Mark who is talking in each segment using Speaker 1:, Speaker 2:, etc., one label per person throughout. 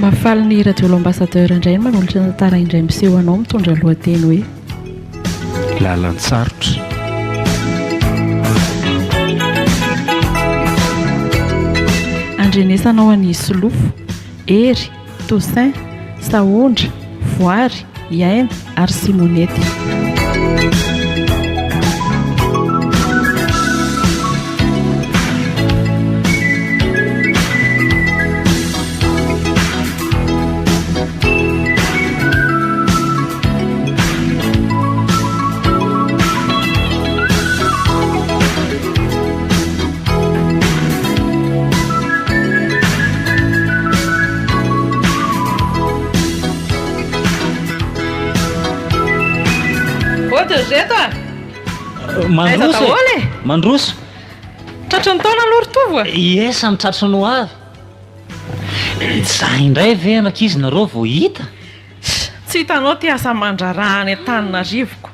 Speaker 1: Mahafaly ny Radio L'Ambassadeur indray ny manolotra ny tantara indray miseho anao mitondra lohateny hoe.
Speaker 2: Lalan-tsarotra.
Speaker 1: Andrenesanao an'i Solofo, Hery, Toussaint, Sahondra, Voary, Iaina ary Simonety. Ody ry reto a!
Speaker 3: Mandroso
Speaker 1: Aiza daholo e?
Speaker 3: Mandroso.
Speaker 1: Tratry ny taona aloha ry Tovo a!
Speaker 3: Ie, samy tratry ny ho avy. Za indray ve an'ankizy nareo vao hita?
Speaker 1: Tsy hitanao ty asa aman-draharaha any Antananarivo ko.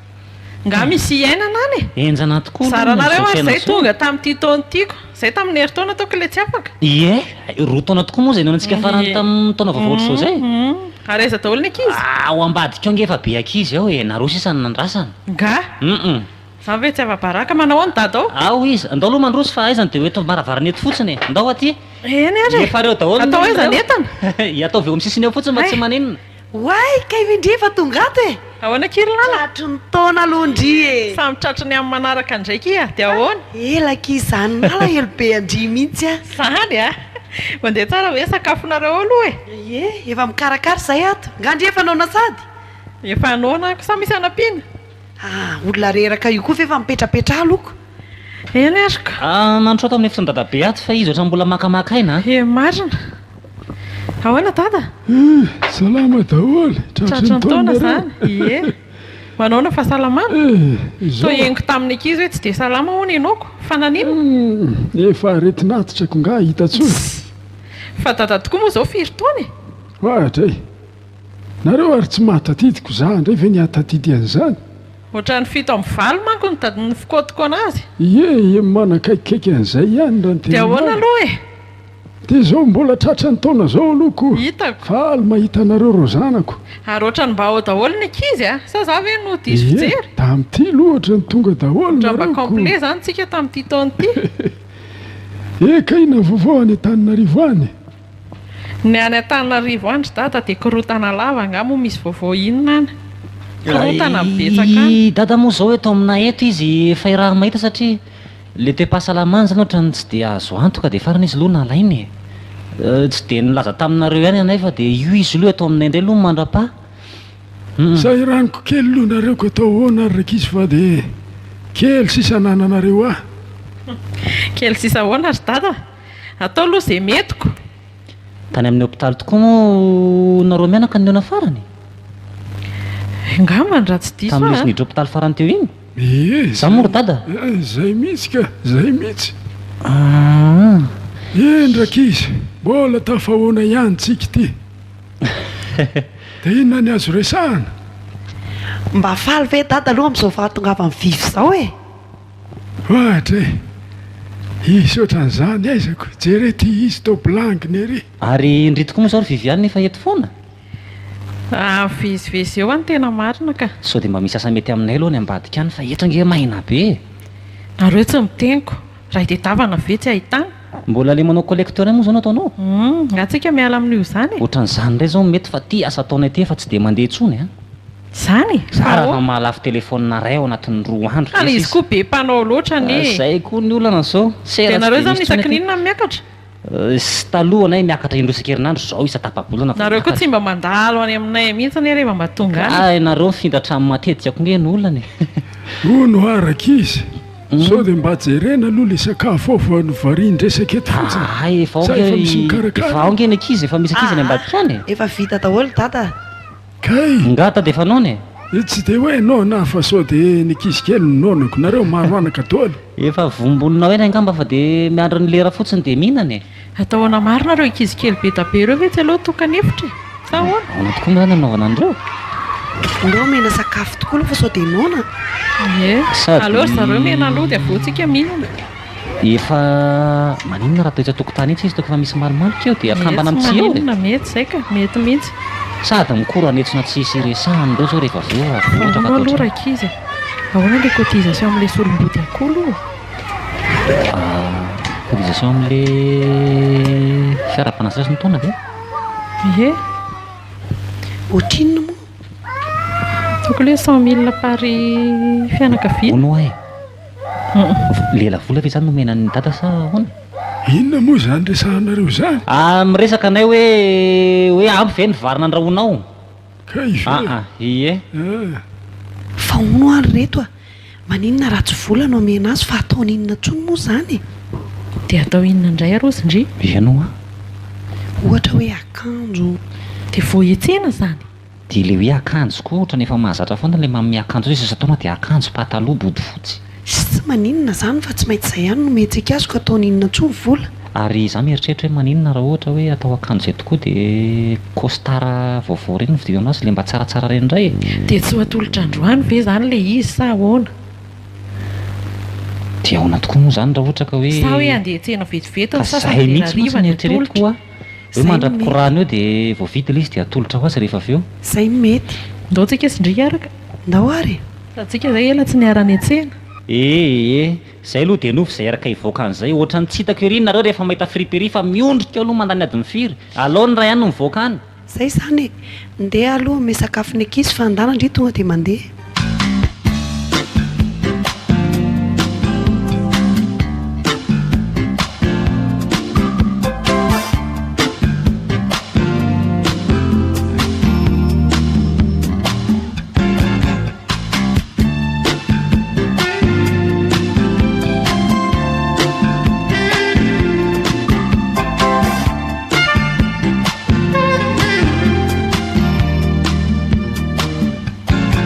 Speaker 1: Nga misy iainana any e?
Speaker 3: Henjana tokoa aloha ny
Speaker 1: Zaranareo
Speaker 3: izao
Speaker 1: ary
Speaker 3: fiainana
Speaker 1: zay
Speaker 3: izao.
Speaker 1: tonga tamin'ity taona ity ko. Zay tamin'ny herintaona ataoko ilay tsy afaka.
Speaker 3: Ie, roa taona tokoa moa izay nihaonantsika farany tamin'ny taona vaovao ohatr'izao izay.
Speaker 1: Ary aiza daholo ny ankizy?
Speaker 3: Ao ambadika ao nge efa be ankizy ao e, nareo sisa no nandrasana.
Speaker 1: Nga?
Speaker 3: Hum.
Speaker 1: Za ve tsy afa-baraka? Manao ahoana dada ao?
Speaker 3: Ao izy. Andao aloha mandroso fa aiza no dia ho eto am-baravarana eto fotsiny e. Andao aty.
Speaker 1: Eny ary e.
Speaker 3: Efa reo daholo ny
Speaker 1: Atao aiza ny
Speaker 3: reo.
Speaker 1: entana?
Speaker 3: Ataovy eo amin'ny sisiny eo fotsiny fa tsy
Speaker 1: Hay.
Speaker 3: maninona.
Speaker 4: Oay, kay ve ndry efa tonga ato e!
Speaker 1: Ahoana akia ry Lala?
Speaker 4: Tratry ny taona aloha ndry e!
Speaker 1: Samy tratry ny amin'ny manaraka indray kia, dia ahoana?
Speaker 4: Ela akia izany, malahelo be an-dry mihitsy aho.
Speaker 1: Izany a! Mandeha tsara ve ny sakafonareo ao aloha e?
Speaker 4: Ie, efa mikarakara izay ato. Nga ndry efa noana sady?
Speaker 1: Efa noana ako, sa misy hanampiana?
Speaker 4: Ah, olona reraka io koa ve efa mipetrapetra aloko?
Speaker 1: Eny ary ka.
Speaker 3: Ah, nandroso ato amin'ny efitr'i dadabe ato fa izy ohatran'ny mbola makamaka aina a.
Speaker 1: Ie, marina. Ahoana dada?
Speaker 5: Eh, salama daholo, tratry ny taona
Speaker 1: izany. Ie. Manaona fahasalamana?
Speaker 5: Eh, izao.
Speaker 1: Toa henoko tamin'ny ankizy hoe tsy dia salama hono ianao ko. Fa naninona?
Speaker 5: Efa aretin'atitra ko nga hita tsony.
Speaker 1: Fa dada tokoa moa izao firy taona e?
Speaker 5: Ohatra e. Nareo ary tsy mahatadidy ko za ndray ve ny hahatadidy an'izany?
Speaker 1: Ohatran'ny 87 manko ny ny fikaotiko anazy.
Speaker 5: Ie ie manakaikikaiky an'izay ihany raha ny
Speaker 1: Dia
Speaker 5: tena
Speaker 1: ahoana
Speaker 5: marina.
Speaker 1: aloha e?
Speaker 5: Dia izao mbola tratran'ny taona izao aloha ko.
Speaker 1: Hitako.
Speaker 5: Faly mahita anareo reo zanako.
Speaker 1: Ary ohatran'ny mba ao daholo ny ankizy a! Sa za ve no diso
Speaker 5: Ie,
Speaker 1: fijery?
Speaker 5: tamin'ity aloha ohatran'ny tonga daholo
Speaker 1: Ohatran'ny mba
Speaker 5: nareo ko.
Speaker 1: complet izany tsika tamin'ity taona ity.
Speaker 5: Eka inona ny vaovao any Antananarivo any?
Speaker 1: Ny any Antananarivo any ry dada dia korontana lava angaha moa misy vaovao inona any? Korontana betsaka any.
Speaker 3: I dada moa zao eto aminay eto izy efa iraha mahita satria le toe-pahasalamany zany ohatran'ny tsy dia azo antoka dia farany izy aloha nalaina e. Tsy dia nilaza taminareo ihany anay fa dia io izy aloha eto aminay indray aloha mandra-paha. Hum.
Speaker 5: Sahiraniko kely aloha nareo ko atao ahoana ary rankizy fa dia kely sisa anananareo ahy.
Speaker 1: Kely sisa ahoana ry dada? Atao aloha izay metiko.
Speaker 3: Tany amin'ny hopitaly tokoa moa nareo mianaka no nihaona farany?
Speaker 1: Angambany raha tsy diso aho
Speaker 3: Tamin'izy
Speaker 1: a.
Speaker 3: niditra hopitaly farany teo iny?
Speaker 5: Ie,
Speaker 3: Izany moa ry dada?
Speaker 5: Izay mihitsy ka, izay mihitsy.
Speaker 3: Ah.
Speaker 5: Eny rankizy, mbola tafahoana ihany tsika ity. Dia inona ny azo resahana?
Speaker 4: Mba faly ve dada aloha amin'izao fahatongavan'i Vivi izao e?
Speaker 5: Ohatra e! Hisy ohatran'izany aiza ko! Jereo ity izy toa blangina ery!
Speaker 3: Ary ndry tokoa moa izao ry Viviane efa eto foana?
Speaker 1: Ah, mivezivezy eo an tena marina ka!
Speaker 3: Sao dia mba misy asa mety aminay aloha any ambadika any fa eto ange maina be e!
Speaker 1: Nareo tsy miteny ko! Raha itedavana ve tsy ahitana?
Speaker 3: Mbola le manao collecteur ihany moa izao no ataonao?
Speaker 1: Hum, nga tsika miala amin'io izany e!
Speaker 3: Ohatran'izany indray izao no mety fa ity asa ataonay ity efa tsy dia mandeha intsony an!
Speaker 1: Zany e!
Speaker 3: Za raha efa mahalafo telephone ray ao anatin'ny roa andro
Speaker 1: Ka
Speaker 3: ve
Speaker 1: le izy
Speaker 3: sisa?
Speaker 1: koa be mpanao loatra anie e!
Speaker 3: Zay koa ny olana zao,
Speaker 1: Dia
Speaker 3: sera tsy
Speaker 1: nareo
Speaker 3: dia
Speaker 1: zany
Speaker 3: misy intsony
Speaker 1: isaky ny
Speaker 3: aty.
Speaker 1: inona no miakatra?
Speaker 3: Sy taloha anay miakatra indroa isan-kerinandro, zao isa-tapa-bolana vao
Speaker 1: Nareo koa
Speaker 3: miakatra.
Speaker 1: tsy mba mandalo any aminay mihitsy anie rehefa mba tonga any.
Speaker 3: Ka ianareo mifindra trano matetika koa nge no olana e!
Speaker 5: Hono hoa rankizy, sao dia mba jerena aloha le sakafo ao fa varian-dresaka eto fotsiny.
Speaker 3: Hay efa ao
Speaker 5: Sa
Speaker 3: nge
Speaker 5: efa misy mikarakara
Speaker 3: efa ao nge ny ankizy, efa misy ankizy any ambadika any e!
Speaker 4: Efa vita daholo dada.
Speaker 5: Kay!
Speaker 3: Nga dada efa noana e?
Speaker 5: Tsy dia hoe noana aho fa sao dia ny ankizy kely no noanako, nareo maro anaka doly.
Speaker 3: Efa vombonina ao ihany angamba fa dia miandry ny lera fotsiny dia mihinana e!
Speaker 1: Atao ahoana marina ireo ankizy kely be da be ireo ve tsy aleo tokana efitra e? Sa ahoana?
Speaker 3: Ahoana tokoa moa izany anaovana an'ireo?
Speaker 4: Aleo omena sakafo tokoa aloha fa sao dia noana.
Speaker 1: Ie,
Speaker 3: Sady
Speaker 1: aleo ry zareo omena aloha dia avy eo tsika mihinana.
Speaker 3: Efa maninona raha atao etsy an-tokotany etsy izy toa efa misy malomaloka eo dia akambana
Speaker 1: Mety
Speaker 3: amin'ny tsihy eo e.
Speaker 1: maninona, mety izay ka, mety mihitsy.
Speaker 3: Sady mikoranetsona tsy hisy hiresahana ireo izao rehefa avy eo raha vao ohatra ka
Speaker 1: Ahoana
Speaker 3: atao
Speaker 1: aloha
Speaker 3: hatrany.
Speaker 1: rankizy e? Ahoana ilay cotisation amin'ilay solombody akoho aloha?
Speaker 3: Ah, cotisation amin'ilay fiara-panasana sy ny taona ve?
Speaker 1: Ie.
Speaker 4: Ohatrinona moa?
Speaker 1: Tokony hoe 100 000 par fianakaviana.
Speaker 3: Hono hoa e. Lelavola ve izany nomena an'i Dada sa ahoana?
Speaker 5: Inona moa izany resahanareo izany?
Speaker 3: Ah, miresaka anay hoe hoe ampy ve ny vary nandrahoinao?
Speaker 5: Kay ve?
Speaker 3: Aa, ie.
Speaker 5: Ah.
Speaker 4: Fa hono hoa ry reto a! Maninona raha tsy vola no amena azy fa ataony inona intsony moa izany e?
Speaker 1: Dia atao inona indray ary ozy ndry?
Speaker 3: Eny hoa.
Speaker 4: Ohatra hoe akanjo.
Speaker 1: Dia vao hiantsena izany?
Speaker 3: Dia ilay hoe akanjo koa ohatran'ny efa mahazatra foana ilay manome akanjo hoe isan-taona dia akanjo, pataloha, bodofotsy.
Speaker 4: Tsy maninona izany fa tsy maintsy izay ihany no omentsika azy ka ataony inona intsony vola?
Speaker 3: Ary izaho mieritreritra hoe maninona raha ohatra hoe atao akanjo izay tokoa dia costard vaovao ireny no vidiana azy, ilay mba tsaratsara ireny indray e!
Speaker 1: Dia tsy ho atolotra androany ve izany ilay izy sa ahoana?
Speaker 3: Dia ahoana tokoa moa izany raha ohatra ka hoe.
Speaker 1: Sa hoe handeha hiantsena vetivety
Speaker 3: Ka
Speaker 1: ny sasany
Speaker 3: izay
Speaker 1: dia
Speaker 3: mihitsy mantsy
Speaker 1: hariva
Speaker 3: no
Speaker 1: ny
Speaker 3: eritreretiko
Speaker 1: atolotra?
Speaker 3: hoa. Hoe
Speaker 4: Izay no mety.
Speaker 3: mandra-pikorana eo dia voavidy ilay izy dia atolotra ho azy rehefa avy eo.
Speaker 4: Izay no mety.
Speaker 1: Ndao tsika sy ndry hiaraka.
Speaker 4: Ndao ary e!
Speaker 1: Sady tsika izay ela tsy niara-niantsena.
Speaker 3: Ee, zay aloha dia nofy izay hiaraka hivoaka an'izay. Ohatran'ny tsy hitako ery nareo rehefa mahita friperie fa miondrika eo aloha mandany adiny firy. Alao ny iray ihany no mivoaka any.
Speaker 4: Zay izany e! Ndeha aloha hanome sakafo ny ankizy fa andana ndry tonga dia mandeha.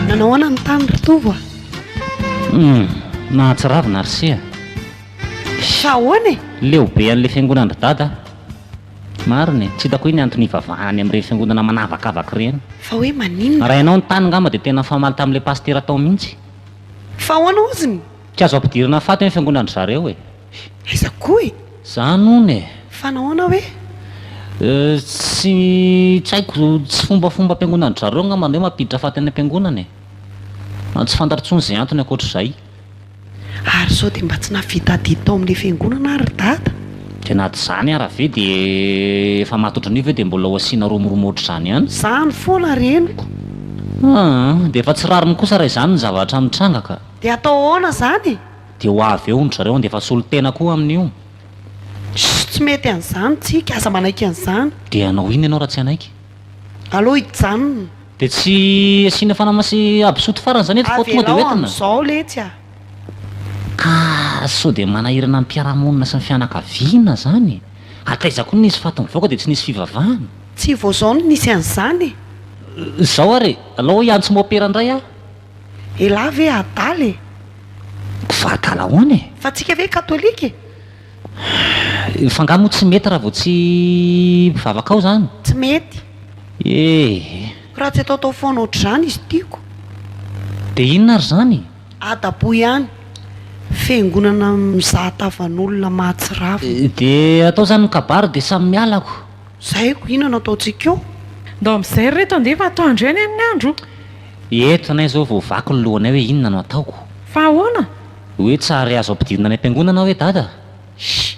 Speaker 4: Nanao ahoana ny tany ry Tovo a?
Speaker 3: Hum, nahatsiravina ry se a!
Speaker 4: Fa ahoana e?
Speaker 3: Leo be an'ilay fiangonan-dry Dada aho. Marina e, tsy hitako hoe ny antony hivavahany amin'ireny fiangonana manavakavaka ireny.
Speaker 4: Fa hoe maninona?
Speaker 3: Raha ianao ny tany ngamba dia tena nifamaly tamin'ilay pasitera tao mihitsy.
Speaker 4: Fa ahoana hoziny?
Speaker 3: Tsy azo ampidirina faty ny fiangonan-dry zareo e.
Speaker 4: Aiza koa e?
Speaker 3: Zany hono e.
Speaker 4: Fa nahoana hoe?
Speaker 3: Tsy tsy haiko, tsy fombafombam-piangonan-dry zareo angamba ny hoe mampiditra faty any am-piangonana e. Tsy fantatro intsony izay antony ankoatr'izay.
Speaker 4: Ary sao dia mba tsy nahavita adidy tao amin'ilay fiangonana ary ry dada?
Speaker 3: Dia na tsy izany ara ve dia efa maty ohatran'io ve dia mbola ho asiana romoromo ohatr'izany ihany?
Speaker 4: Izany foana reniko.
Speaker 3: Aa, dia efa tsy rariny kosa raha izany ny zavatra mitranga ka.
Speaker 4: Dia atao ahoana izany e?
Speaker 3: Dia ho avy eo hono ry zareo handefa solontena koa amin'io.
Speaker 4: Ssy, tsy mety an'izany tsika, aza manaiky an'izany.
Speaker 3: Dia hanao inona ianao raha tsy hanaiky?
Speaker 4: Aleo hijanona.
Speaker 3: Dia tsy asiana fanamasy absoto farany izany eto fa tonga dia
Speaker 4: Avelao
Speaker 3: hoentina?
Speaker 4: amin'izao letsy a!
Speaker 3: Ka sao dia manahirana ny mpiara-monina sy ny fianakaviana izany e! Hatraiza koa no nisy faty nivoaka dia tsy nisy fivavahana?
Speaker 4: Tsy vao izao no nisy an'izany e!
Speaker 3: Izao ary e! Alao hiantso mopera indray aho.
Speaker 4: Elah ve adala e!
Speaker 3: Fa adala ahoana e?
Speaker 4: Fa tsika ve katolika e?
Speaker 3: Fa angaha moa tsy mety raha vao tsy mpivavaka ao izany?
Speaker 4: Tsy mety.
Speaker 3: Eh.
Speaker 4: Raha tsy ataotao foana ohatr'izany izy tiako.
Speaker 3: Dia inona ary izany?
Speaker 4: Adaboy ihany. Fiangonana mizaha tavan'olona mahatsiravina.
Speaker 3: Dia atao izany ny kabary dia samy miala ko.
Speaker 4: Zay ko, inona no ataontsika eo?
Speaker 1: Ndao amin'izay ry reto andeha fa atoandro ihany ny andro.
Speaker 3: Eto anay izao vao vaky ny lohanay hoe inona no ataoko.
Speaker 1: Fa ahoana?
Speaker 3: Hoe tsy ary azo ampidirina any am-piangonana hoe dada?
Speaker 1: Shh!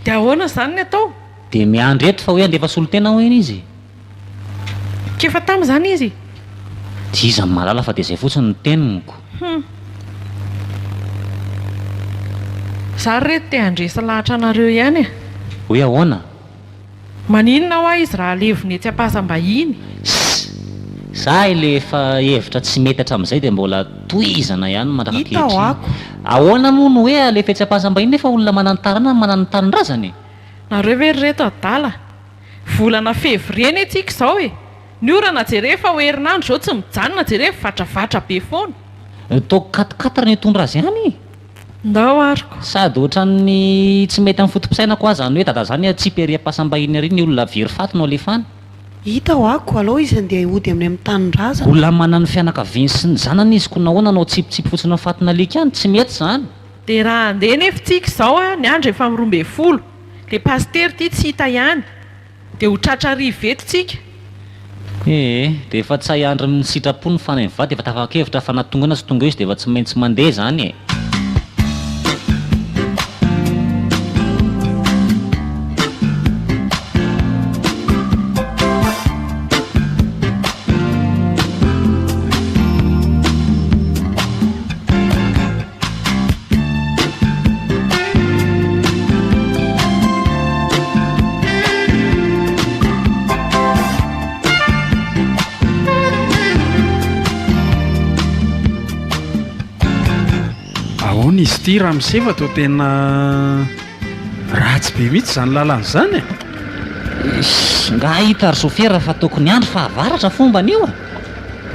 Speaker 1: Dia ahoana izany ny atao?
Speaker 3: Dia miandry eto fa hoe handefa solontena hono izy.
Speaker 1: K'efa tamy izany izy?
Speaker 3: Tsy iza no mahalala fa dia izay fotsiny no teniko.
Speaker 1: Hum. Za ry reto te handresy lahatra anareo ihany e.
Speaker 3: Hoe ahoana?
Speaker 1: Maninona hoa izy raha alevina etsy ampasam-bahiny?
Speaker 3: Ss! Za ilay efa hevitra tsy mety hatramin'izay dia mbola tohizana ihany
Speaker 4: Hita
Speaker 3: mandrak'ankehitriny.
Speaker 4: hoako.
Speaker 3: Ahoana moa no hoe alefa etsy ampasam-bahiny nefa olona manan-taranany manana ny tanindrazany e?
Speaker 1: Nareo ve ry reto adala? Volana février anie tsika izao e! Ny orana jereo efa ho herinandro izao tsy mijanona jereo mivatravatra be foana.
Speaker 3: Toa quatre quatre no hitondra azy any e!
Speaker 1: Ndao ary ko.
Speaker 3: Sady ohatran'ny tsy mety amin'ny foto-pisainako aza ny hoe dada zany atsipy ery am-pasam-bahiny ery ny olona very faty no alefa any.
Speaker 4: Hita ho'ako, aleo izy andeha hody amin'ny amin'ny tanindrazana.
Speaker 3: Olona manana ny fianakaviany sy ny zanany izy ko nahoana no atsipitsipy fotsiny amin'ny fatin'alika any? Tsy mety izany.
Speaker 1: Dia raha handeha nefa tsika izao a, ny andro efa amin'ny 12, le pasitera ity tsy hita ihany, dia ho tratra hariva eto tsika.
Speaker 3: Ee, dia efa tsy hay andry ny sitrapo ny fanahy mivady efa tafakevitra fa na tonga eo na tsy tonga eo izy dia efa tsy maintsy mandeha izany e.
Speaker 2: Ahoana izy ity ramose fa toa tena ratsy be mihitsy izany lalana izany e?
Speaker 3: Nga hita ry sofera fa tokony andro fahavaratra fombany io e?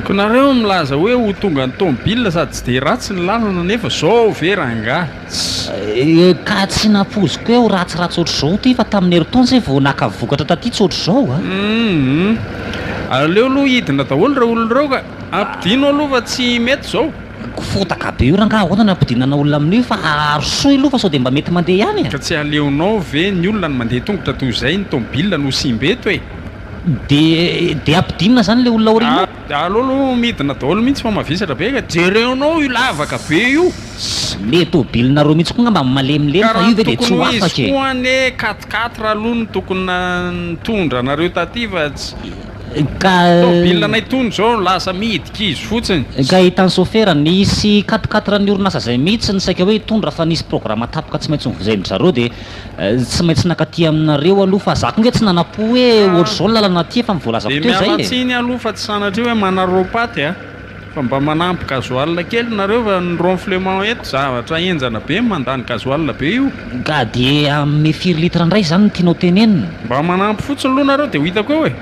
Speaker 2: Ko nareo milaza hoe ho tonga ny tomobile sady tsy dia ratsy ny lalana nefa zao ve rangahy
Speaker 3: tsy. Ka tsy nampoiziko hoe ho ratsiratsy ohatr'izao ity fa tamin'ny herintaona zay vao naka vokatra taty tsy ohatr'izao a.
Speaker 2: Humm aleo aloha hidina daholo ireo olona ireo ka, ampidino aloha fa tsy mety izao.
Speaker 3: Fotaka be io rangahy ahoana no ampidinana olona amin'io fa arosoy aloha fa sao dia mba mety mandeha ihany e.
Speaker 2: Ka tsy aleonao ve ny olona no mandeha tongotra toy izay ny tomobile no simba eto e.
Speaker 3: De de ampidinina zany le olona aoriana ao?
Speaker 2: Aleo aloha midina daholo mihitsy fa mavesatra be ka, jereonao io lavaka be io.
Speaker 3: Le tobilinareo mihitsy koa ngamba malemilemy
Speaker 2: Ka
Speaker 3: fa
Speaker 2: raha
Speaker 3: io
Speaker 2: ny
Speaker 3: ve de tsy
Speaker 2: tokony
Speaker 3: ho
Speaker 2: ho izy
Speaker 3: afaka e.
Speaker 2: koa anie quatre quatre aloha no tokony nitondra anareo taty fa tsy
Speaker 3: Ka
Speaker 2: tobilinanay tony zao lasa midika izy fotsiny.
Speaker 3: Ka hitan'i sofera, nisy quatre quatre an'ny orinasa zay mihitsy ny saika hoe hitondra fa nisy programa tapaka tsy maintsy novozain-dry zareo de Tsy maintsy nakaty aminareo aloha fa za koa nge tsy nanapo hoe ohatr'izao ny lalana aty efa ny voalazako
Speaker 2: Dia
Speaker 3: teo zay
Speaker 2: miala
Speaker 3: e.
Speaker 2: tsiny aloha fa tsy sanatria hoe manarao-paty a! Fa mba manampy gasoil kely nareo fa ny ronflement eto zavatra henjana be mandany gasoil be io.
Speaker 3: Ka dia hanome firy litre indray izany no tianao tenenina?
Speaker 2: Mba manampy fotsiny aloha nareo dia ho hitako eo e!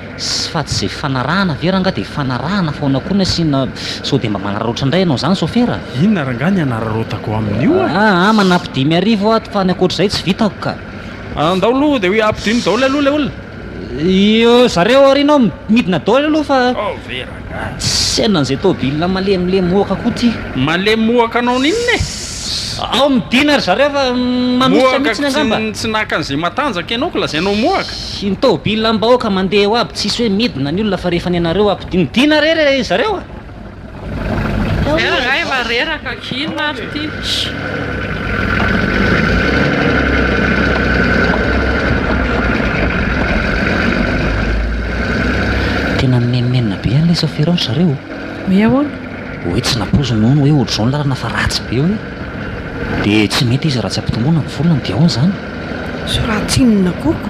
Speaker 3: Fa tsy izay fifanarahana ve rangaha dia fifanarahana foana koa no asiana sao dia mba manararaotra indray ianao izany sofera?
Speaker 2: Inona rangaha ny hanararaotako amin'io e?
Speaker 3: Aa manampy 5000 aho fa ny ankoatr'izay tsy vitako ka.
Speaker 2: Andao aloha dia hoe ampidino daholo aloha ilay olona.
Speaker 3: Io zareo aoriana ao midina daholo aloha fa
Speaker 2: Ao ve rangaha?
Speaker 3: tsy an'izay tôbila malemilemy mohaka koa ity.
Speaker 2: Malemy mohaka anao n'inona e?
Speaker 3: Ao midina ry zareo fa manosika
Speaker 2: Mohaka
Speaker 3: mihitsiny angamba.
Speaker 2: tsy tsy naka an'izay matanjaka ianao ko lazainao mohaka.
Speaker 3: Ny tôbilam-bahoaka mandeha eo aby tsisy hoe midina ny olona fa rehefa ny anareo ampidino. Midina re ry zareo a!
Speaker 1: Zay rangahy efa reraka aky inona ary ity.
Speaker 3: Tena mimenomenona be any ilay sôfera ao ry zareo.
Speaker 1: Hoe ahoana?
Speaker 3: Hoe tsy nampoiziny hono hoe ohatr'izao ny lalana fa ratsy be hoe. Dia tsy mety izy raha tsy ampitomboina ny volany dia ahoana izany?
Speaker 4: Tsy ratsy inona koa ko.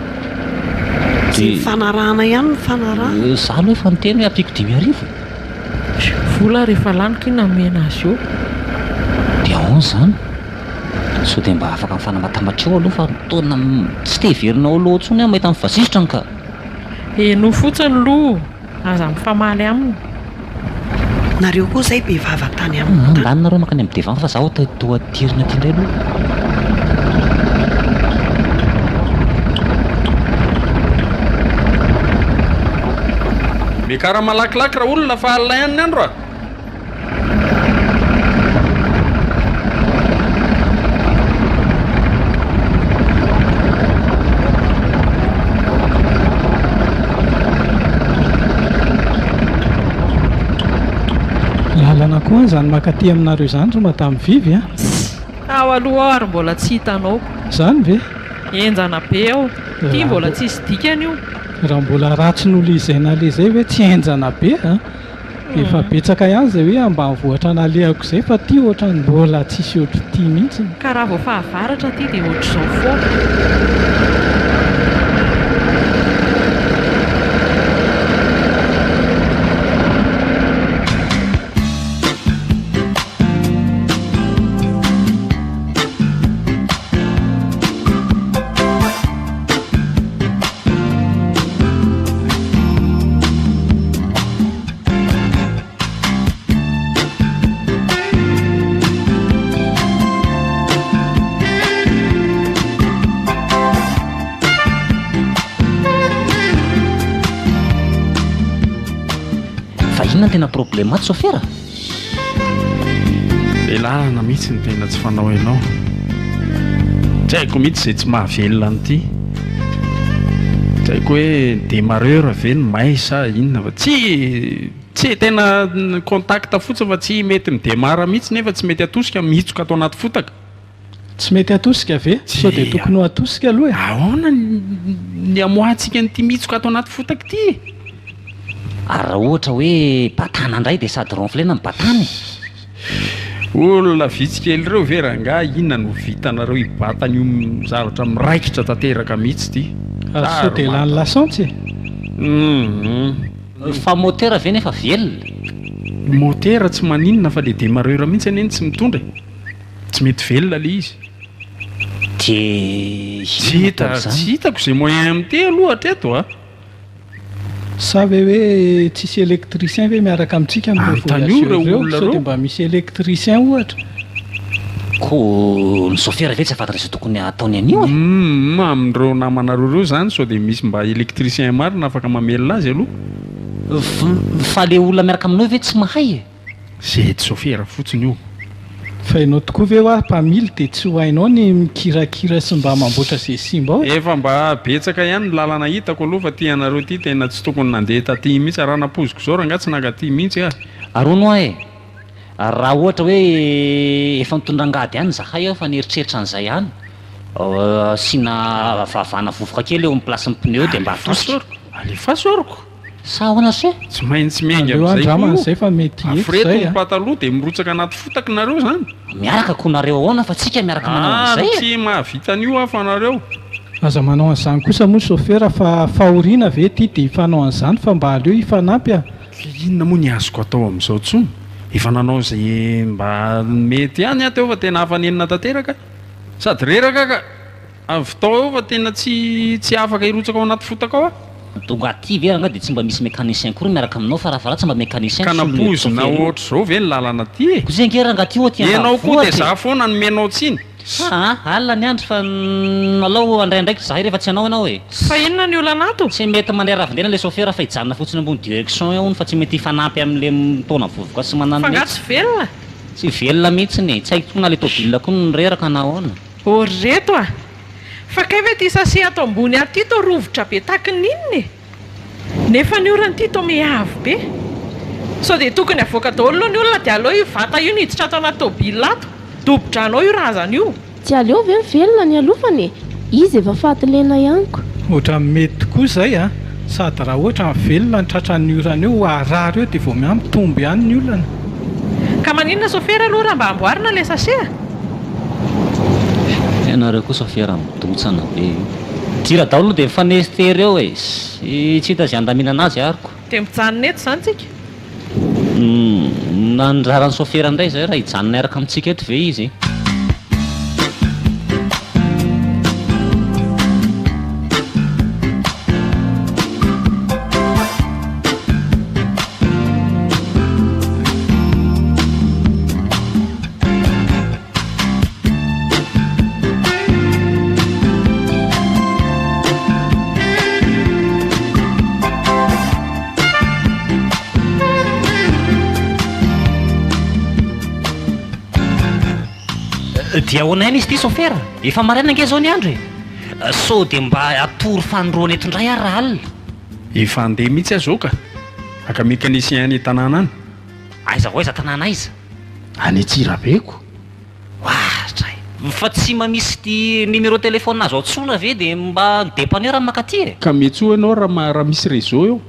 Speaker 4: Izay nifanarahana ihany no nifanarahana.
Speaker 3: Za aloha efa niteny hoe ampiako 5000 e.
Speaker 1: Vola rehefa laniko iny nomena azy io.
Speaker 3: Dia ahoana izany? Sao dia mba afaka mifanambatambatra eo aloha fa taona tsy te hiverina ao aloha intsony aho mahita ny vasitrany ka.
Speaker 1: Henoy fotsiny loha. Aza mifamaly aminy.
Speaker 4: Nareo koa zay be vava tany aminy tany.
Speaker 3: Andany nareo makany am devant fa zaho toa tirina aty ndray aloha.
Speaker 2: Miakara malakilaky raolona fa alina ihany ny andro a!
Speaker 6: Lalana koa izany mankaty aminareo izany ry Madame Vivy a!
Speaker 1: Tao aloha aho ary mbola tsy hitanao.
Speaker 6: Izany ve?
Speaker 1: Henjana be ao. Ity mbola tsisy dikany io.
Speaker 6: Raha mbola ratsy noho ilay izay naleha izay ve tsy henjana be a? Efa betsaka ihany izay hoe ambanivohitra nalehako izay fa ity ohatran'ny mbola tsisy ohatr'ity mihitsy.
Speaker 1: Ka raha vao fahavaratra aty dia ohatr'izao foana.
Speaker 3: Fa inona no tena problème ato sofera?
Speaker 2: Le lalana mihitsy no tena tsy fanao enao. Tsy haiko mihitsy izay tsy mahavelona an'ity. Tsy haiko hoe démarreur ve no may sa inona fa tsy tsy tena contact fotsiny fa tsy mety mi-démarre mihitsy nefa tsy mety atosika mihitsoka ato anaty fotaka.
Speaker 6: Tsy mety atosika ve? Sao dia tokony ho atosika aloha e?
Speaker 2: Ahoana ny hamoahantsika an'ity mihitsoka ato anaty fotaka ity e?
Speaker 3: Ary raha ohatra hoe batana indray dia sady ronflena no batana e?
Speaker 2: Olona vitsy kely ireo ve rangahy inona no vitanareo hibata an'io zavatra miraikitra tanteraka mihitsy ity?
Speaker 6: Ary sao dia lany lasantsy e?
Speaker 2: Hum.
Speaker 3: Fa motera ve nefa velona?
Speaker 2: Motera tsy maninona fa le demarreur mihitsy anie no tsy mitondra e! Tsy mety velona le izy.
Speaker 3: Dia
Speaker 2: Tsy
Speaker 3: inona
Speaker 2: hita
Speaker 3: atao amin'izany?
Speaker 2: tsy hitako izay moyen amin'ity aloha hatreto a!
Speaker 6: Sa ve hoe tsisy électricien ve miaraka amintsika amin'ireo
Speaker 2: Anontanio
Speaker 6: voyageurs
Speaker 2: ireo
Speaker 6: ireo?
Speaker 2: olona
Speaker 6: Sao dia
Speaker 2: ireo.
Speaker 6: mba misy électricien ohatra?
Speaker 3: Ko ny sôfera ve tsy hahafantatra izay tokony hataony anio e?
Speaker 2: Humm amin'ireo namanareo ireo izany sao dia misy mba électricien marina afaka mamelona azy aloha?
Speaker 3: Fa le olona miaraka aminao ve tsy mahay e?
Speaker 2: Zay tsy sôfera fotsiny io.
Speaker 6: Fa ianao tokoa ve hoa mpamily dia tsy ho hainao ny mikirakira sy mba mamboatra izay simba ao e?
Speaker 2: Efa mba betsaka ihany ny lalana hitako aloha fa ty anareo ty tena tsy tokony nandeha taty mihitsy, raha nampoiziko zao rangaha tsy nankaty mihitsy ah.
Speaker 3: Ary hono hoa e, raha ohatra hoe efa nitondra angady ihany izahay aho fa nieritreritra an'izay ihany, asiana vavana vovoka kely eo amin'ny place-n'ny pneu dia mba atosika.
Speaker 2: Alefaso oroko.
Speaker 3: Sa ahoana se?
Speaker 2: Tsy maintsy miainga
Speaker 6: Aleo
Speaker 2: amin'izay
Speaker 6: andramana
Speaker 2: koa
Speaker 6: izay fa mety hety
Speaker 2: Aforeto
Speaker 6: izay
Speaker 2: ny
Speaker 6: a.
Speaker 2: pataloha dia mirotsaka anaty fotaka nareo zany.
Speaker 3: Miaraka ko nareo ahoana fa tsika miaraka manao
Speaker 2: Ah
Speaker 3: an'izay e.
Speaker 2: tsy mahavita an'io aho fa nareo.
Speaker 6: Aza manao an'izany kosa moa chauffeur fa fahoriana ve ity dia hifanao an'izany fa mba aleo hifanampy a.
Speaker 2: Ka inona moa ny azoko atao amin'izao tsony? Efa nanao izay mba mety ihany aho teo fa tena afa-nenina tanteraka. Sady reraka ka. Avy tao eo fa tena tsy tsy afaka hirotsaka ao anaty fotaka ao aho.
Speaker 3: Tonga aty ve rangah dia tsy mba misy mécanicien akory miaraka aminao fa raha fa ratsy mba mécanicien
Speaker 2: Ka
Speaker 3: solon'ny
Speaker 2: nampoizina
Speaker 3: chauffeur io.
Speaker 2: ohatr'izao ve ny lalana aty e?
Speaker 3: Ko zay ange rangah ty aty
Speaker 2: Ianao koa dia
Speaker 3: ambanivohitra e.
Speaker 2: za foana no menao tsiny.
Speaker 3: Aa alina ny andro fa alao handray andraikitra zahay rehefa tsy hanao ianao e.
Speaker 1: Fa inona ny olana ato?
Speaker 3: Tsy mety mandray ravin-dena le chauffeur fa hijanona fotsiny ambony direction eo hono fa tsy mety hifanampy amin'le mitaona vovoka sy
Speaker 1: Fa
Speaker 3: mananona
Speaker 1: nga
Speaker 3: etsy.
Speaker 1: tsy velona?
Speaker 3: Tsy velona mihitsiny e. Tsy haiko koa na le tôbila koa no reraka na ahoana.
Speaker 1: Ô ry reto a! Fa kay ve ty sachet ato ambony ato ty toa rovitra be takin'ny inona e? Nefa ny orana ity toa miha-avo be. Sao dia tokony avoaka daholo aloha ny olona dia aleo io vata io no hiditra ato anaty tôbila ato. Dobo-drano ao io razana io.
Speaker 7: Tsy aleo ve mivelona ny alofana e? Izy efa faty lena ihany ko.
Speaker 6: Ohatran'ny mety tokoa izay a! Sady raha ohatra ny velona no tratran'ny orana eo harary eo dia vao miha mitombo ihany ny olana.
Speaker 1: Ka maninona sofera aloha raha mba amboarina ilay sachet a?
Speaker 3: Ianareo koa sofera midotsana be io. Dira daholo aloha dia mifanesy tery eo e! Tsy hita izay handaminana azy aroko.
Speaker 1: Dia mijanona eto izany tsika?
Speaker 3: Humm, anjaran'ny sofera indray izay raha hijanona hiaraka amintsika eto ve izy? Dia ahoana ihany izy ity sôfera? Efa maraina ange izao ny andro e! Sao dia mba atoro fanindroany eto indray ary raha alina?
Speaker 2: Efa handeha mihitsy aho izao ka! Haka mécanicien any an-tanàna any.
Speaker 3: Aiza ho aiza tanàna aiza?
Speaker 2: Any Antsirabe ko!
Speaker 3: Oatra e! Fa tsy mba misy numéro téléphone azo antsoina ve dia mba dépanneur ny mankaty e?
Speaker 2: Ka miantsoa ianao raha raha misy réseau eo.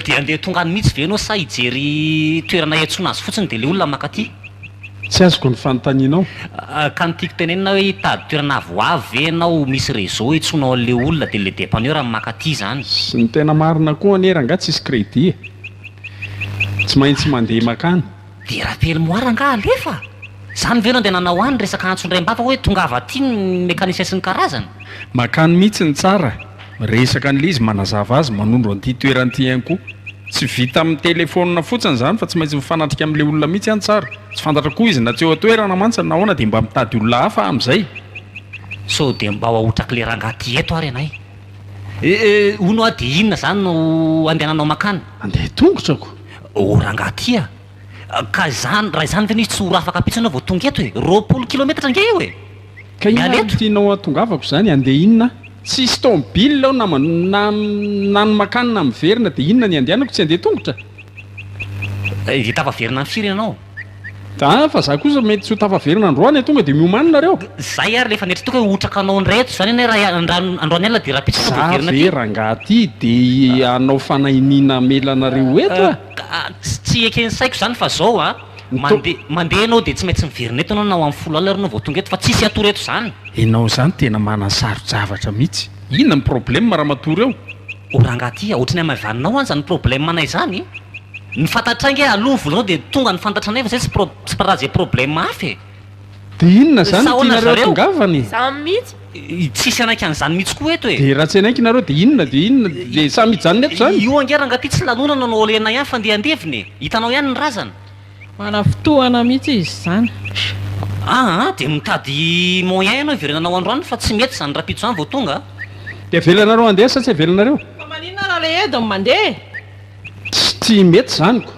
Speaker 3: Dia andeha tonga any mihitsy ve ianao sa hijery toerana hiantsoana azy fotsiny dia ilay olona mankaty?
Speaker 2: Tsy azoko ny fanontanianao.
Speaker 3: Ka ny tiako tenenina hoe hitady toerana avoavo ve ianao misy réseau hiantsoanao an'ilay olona dia ilay dépanneur no mankaty izany?
Speaker 2: Ny tena marina koa anie rangahy tsisy crédit e! Tsy maintsy mandeha makany.
Speaker 3: Dia rappelle-moi rangaha alefa! Zany ve no andehananao any resaka antso indraim-bava hoe tongava aty ny mécanicien sy ny karazany?
Speaker 2: Makany mihitsy ny tsara, miresaka an'ilay izy, manazava azy, manondro an'ity toerana ity ihany koa. Tsy vita amin'ny telefaonina fotsiny izany fa tsy maintsy mifanatrika amin'ilay olona mihitsy any tsara. Tsy fantatra koa izy na tsy eo an-toerana mantsy na ahoana dia mba mitady olona hafa amin'izay.
Speaker 3: Sao dia mba ho ahotrak'ilay rangaha aty eto ary ianay? Eh, hono hoa dia inona izany no andehananao mankany?
Speaker 2: Andeha tongotra ko!
Speaker 3: Oh rangaha ty a! Ka izany, raha izany ve no izy tsy ho rafaka ampitso ianao vao tonga eto e! 20 kilometatra ange io e!
Speaker 2: Ka inona
Speaker 3: Miala
Speaker 2: ary no
Speaker 3: eto.
Speaker 2: tianao hahatongavako izany? Handeha inona aho? Tsisy tomobile ao na na na ny makany na miverina dia inona ny handehanako? Tsy handeha tongotra?
Speaker 3: Dia tafaverina amin'ny firy ianao?
Speaker 2: Ah, fa za kosa mety tsy ho tafaverina androany e, tonga dia miomany nareo.
Speaker 3: Zay ary le efa neritreretiko hoe hotraka anao indray eto izany anie raha androany alina dia rahampitso ianao
Speaker 2: Za
Speaker 3: vao hiverina
Speaker 2: ve
Speaker 3: aty.
Speaker 2: rangaha ty dia hanao fanahiniana hamela anareo eto a?
Speaker 3: Tsy eken'ny saiko izany fa zao a, mandeha mandeha ianao dia tsy maintsy miverina eto ianao na ho amin'ny 10 alina ary ianao vao tonga eto fa tsisy hatory eto izany.
Speaker 2: Enao izany tena manasaro-javatra mihitsy. Inona ny problème ramatoa reo?
Speaker 3: O rangaha ty a, ohatry ny hamaivaninao any izany problème anay izany. Ny fantatray nge aloha ny volanao dia tonga ny fantatranay fa zay tsy pro tsy raha zay problème hafa e!
Speaker 2: Dia inona izany
Speaker 3: Sa
Speaker 2: no
Speaker 3: ahoana
Speaker 2: tianareo
Speaker 3: zareo?
Speaker 2: atongavana e?
Speaker 7: Zany mihitsy.
Speaker 3: Tsisy hanaiky an'izany mihitsy koa eto e!
Speaker 2: Dia raha tsy hanaiky nareo dia inona dia inona dia samy hijanona eto izany?
Speaker 3: Io ange rangaha ty tsy lanonana no alehana ihany fa ndeha handevina e! Hitanao ihany ny razana.
Speaker 1: Manafintohana mihitsy izy izany.
Speaker 3: Aa dia mitady moyen ianao hiverenanao androany fa tsy mety izany rahampitso izany vao tonga a!
Speaker 2: Dia avelanareo handeha sa tsy avelanareo?
Speaker 1: Fa maninona raha le edy no mandeha e?
Speaker 2: Tsy mety izany ko.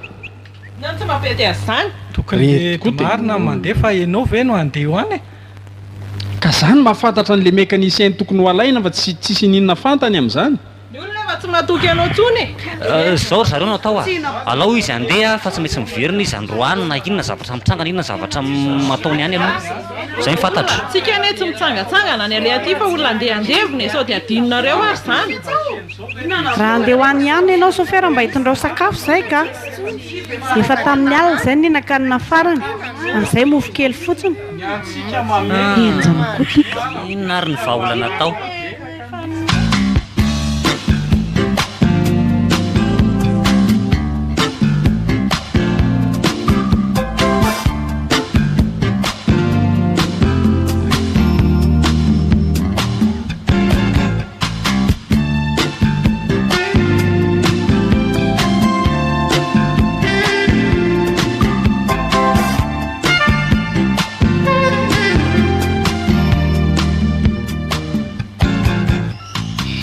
Speaker 1: Inona no tsy mampety azy izany?
Speaker 6: Tokony edy marina no mandeha fa enao ve no handeha ho any e?
Speaker 2: Ka za no mahafantatra an'le mécanicien tokony ho alaina fa tsy tsisy ininona fantany amin'izany.
Speaker 1: Ny olona efa tsy matoky anao tsony e!
Speaker 3: Zao ry zareo no atao a! Alao izy handeha fa tsy maintsy miverina izy androany na inona zavatra mitranga na inona zavatra ataony any aloha. Zay no fantatro.
Speaker 1: Tsika anie tsy mitsangatsangana any aleha aty fa olona andeha handevina e! Sao dia adinonareo ary izany?
Speaker 4: Raha handeha ho any ihany ianao sofera mba hitondrao sakafo izay ka! Efa tamin'ny alina izay no nihinan-kanina farany, amin'izay mofo kely fotsiny. Henjana koa ity ka!
Speaker 3: Inona ary ny vahaolana atao?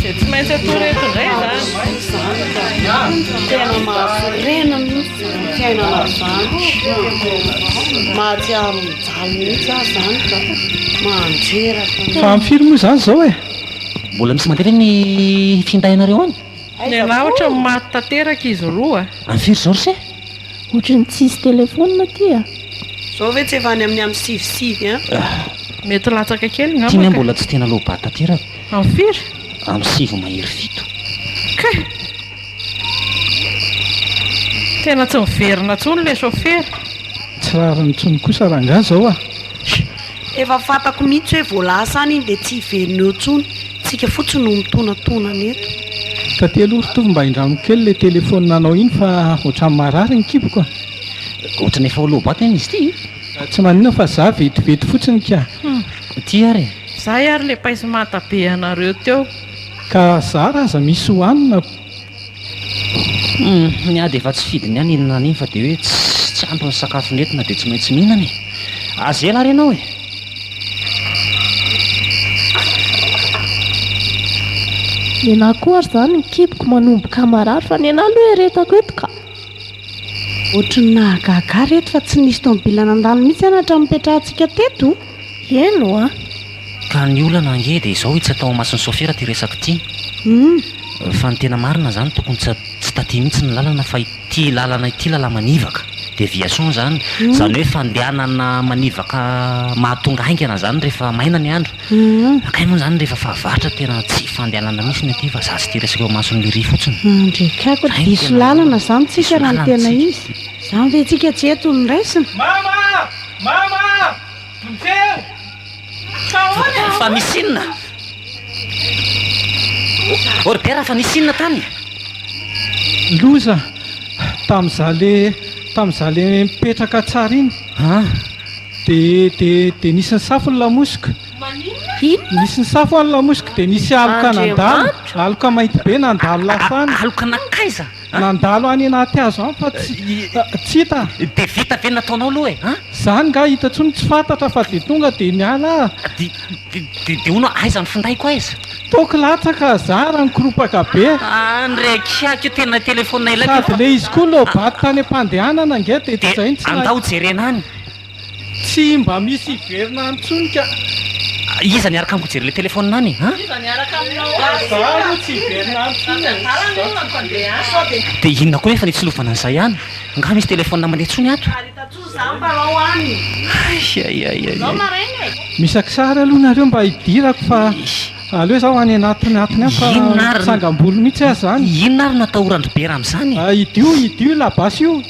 Speaker 1: Dia tsy maintsy atoro eto indray izany.
Speaker 4: Tena mahasorena mihitsy izany fiainana izany. Mahatsiaro mijaly mihitsy aho izany ka. Mandreraka.
Speaker 6: Fa amin'ny firy moa izany izao e?
Speaker 3: Mbola misy mandeha ve ny findainareo any?
Speaker 1: Ny anah ohatran'ny maty tanteraka izy roa a.
Speaker 3: Amin'ny firy izao ry se?
Speaker 7: Ohatran'ny tsisy telephone aty a.
Speaker 4: Zao ve tsy efa any amin'ny amin'ny sivy sivy an?
Speaker 1: Mety latsaka kely
Speaker 3: Ty
Speaker 1: ngamba
Speaker 3: ny
Speaker 1: ka.
Speaker 3: mbola tsy tena loba tanteraka.
Speaker 1: Amin'ny firy?
Speaker 3: Amin'ny sivy mahery fito.
Speaker 1: Kay! Tena tsy miverina intsony ilay chauffeur.
Speaker 6: Tsy rariny intsony kosa rangahy zao a!
Speaker 4: Efa fantako mihitsy hoe vao lasa any iny dia tsy hiverina eo intsony, tsika fotsiny no mitonatonana eto.
Speaker 6: Taty aloha ry Tovo mba indramiko kely ilay telephone anao iny fa ohatran'ny marary ny kiboko a!
Speaker 3: Ohatran'ny efa ho loa-bato anie izy ity e!
Speaker 6: Tsy maninona fa za vetivety fotsiny ka!
Speaker 3: Ity ary e!
Speaker 1: Zay ary le paiso manta be anareo teo.
Speaker 6: Ka zara aza misy hohanina.
Speaker 3: Humm, ny ahy dia efa tsy fidiny ihany hihinana an'iny fa dia hoe tsy ampy ny sakafo nentina dia tsy maintsy mihinana e! Aza ela ary ianao e!
Speaker 7: Nenah koa ary zany ny kiboko manomboka marary fa nenah aloha eretako eto ka.
Speaker 4: Ohatry ny nahagaga ahy reto fa tsy nisy tomobila nandalo mihitsy any hatramin'ny nipetrahantsika teto.
Speaker 7: Eny oa.
Speaker 3: Ka ny olana ange dia izao tsy atao amason'ny sofera ity resaka ity. Fa ny tena marina izany tokony tsy tsy taty mihitsy ny lalana fa ity lalana ity lala-manivaka, déviation izany, izany hoe fandehanana manivaka mahatonga haingana izany rehefa maina ny andro. Fa kay moa izany rehefa fahavaratra tena tsy fandehanana mihitsy ny aty fa za tsy tia resaka eo amason'ny ry fotsiny.
Speaker 4: Andrekako,
Speaker 3: Zay no
Speaker 4: diso
Speaker 3: tena
Speaker 4: lalana izany tsika
Speaker 3: diso
Speaker 4: raha ny
Speaker 3: lalana
Speaker 4: tena
Speaker 3: tsika.
Speaker 4: izy. Izany ve tsika tsy eto no raisina?
Speaker 6: Mama! Mama! Vonjeo!
Speaker 3: Fa nisy inona? Ô ry Bera, fa nisy inona tany?
Speaker 6: Loza! Tamin'izaho le, tamin'izaho le mipetraka tsara iny.
Speaker 3: An?
Speaker 6: Dia, dia, dia nisy nisafo ny lamosiko.
Speaker 7: Maninona? Inona?
Speaker 6: Nisy nisafo ny lamosiko dia nisy aloka nandalo,
Speaker 7: Andriamanitra!
Speaker 6: aloka mainty be nandalo lasa any.
Speaker 3: Aloka nankaiza?
Speaker 6: Nandalo any anaty hazo any fa tsy tsy hita.
Speaker 3: Dia vita ve ny nataonao aloha e? An?
Speaker 6: Zany nga hita tsony tsy fantatra fa dia tonga dia niala ah.
Speaker 3: Dia dia dia hono aiza ny findaiko aiza?
Speaker 6: Toky latsaka za raha nikoropaka be.
Speaker 3: Ah ndry akia io tena telephone ilaiko
Speaker 6: Sady le izy koa loabato tany am-pandehanana ange dia tsy zay no tsy
Speaker 3: Dia andao jerena any.
Speaker 6: Tsy mba misy hiverina any tsony ka.
Speaker 3: Iza niaraka amiko hijery ilay telefaonina any an?
Speaker 1: Iza niaraka aminao any?
Speaker 6: Za aloha tsy hiverina any intsony e.
Speaker 1: Adala ny olona mpandeha any. Sao dia.
Speaker 3: Dia inona koa nefa ny hitsilovana an'izay any? Angaha misy telefaonina mandeha intsony ato? Hay hay hay hay.
Speaker 6: Misy kisary aloha nareo mba hidirako fa aleo zaho any anatiny atiny any fa
Speaker 3: Inona ary
Speaker 6: mitsangam-bolo mihitsy aho zany.
Speaker 3: Inona ary no atahoran-dry Bera amin'izany e?
Speaker 6: Idio idio io labasy io.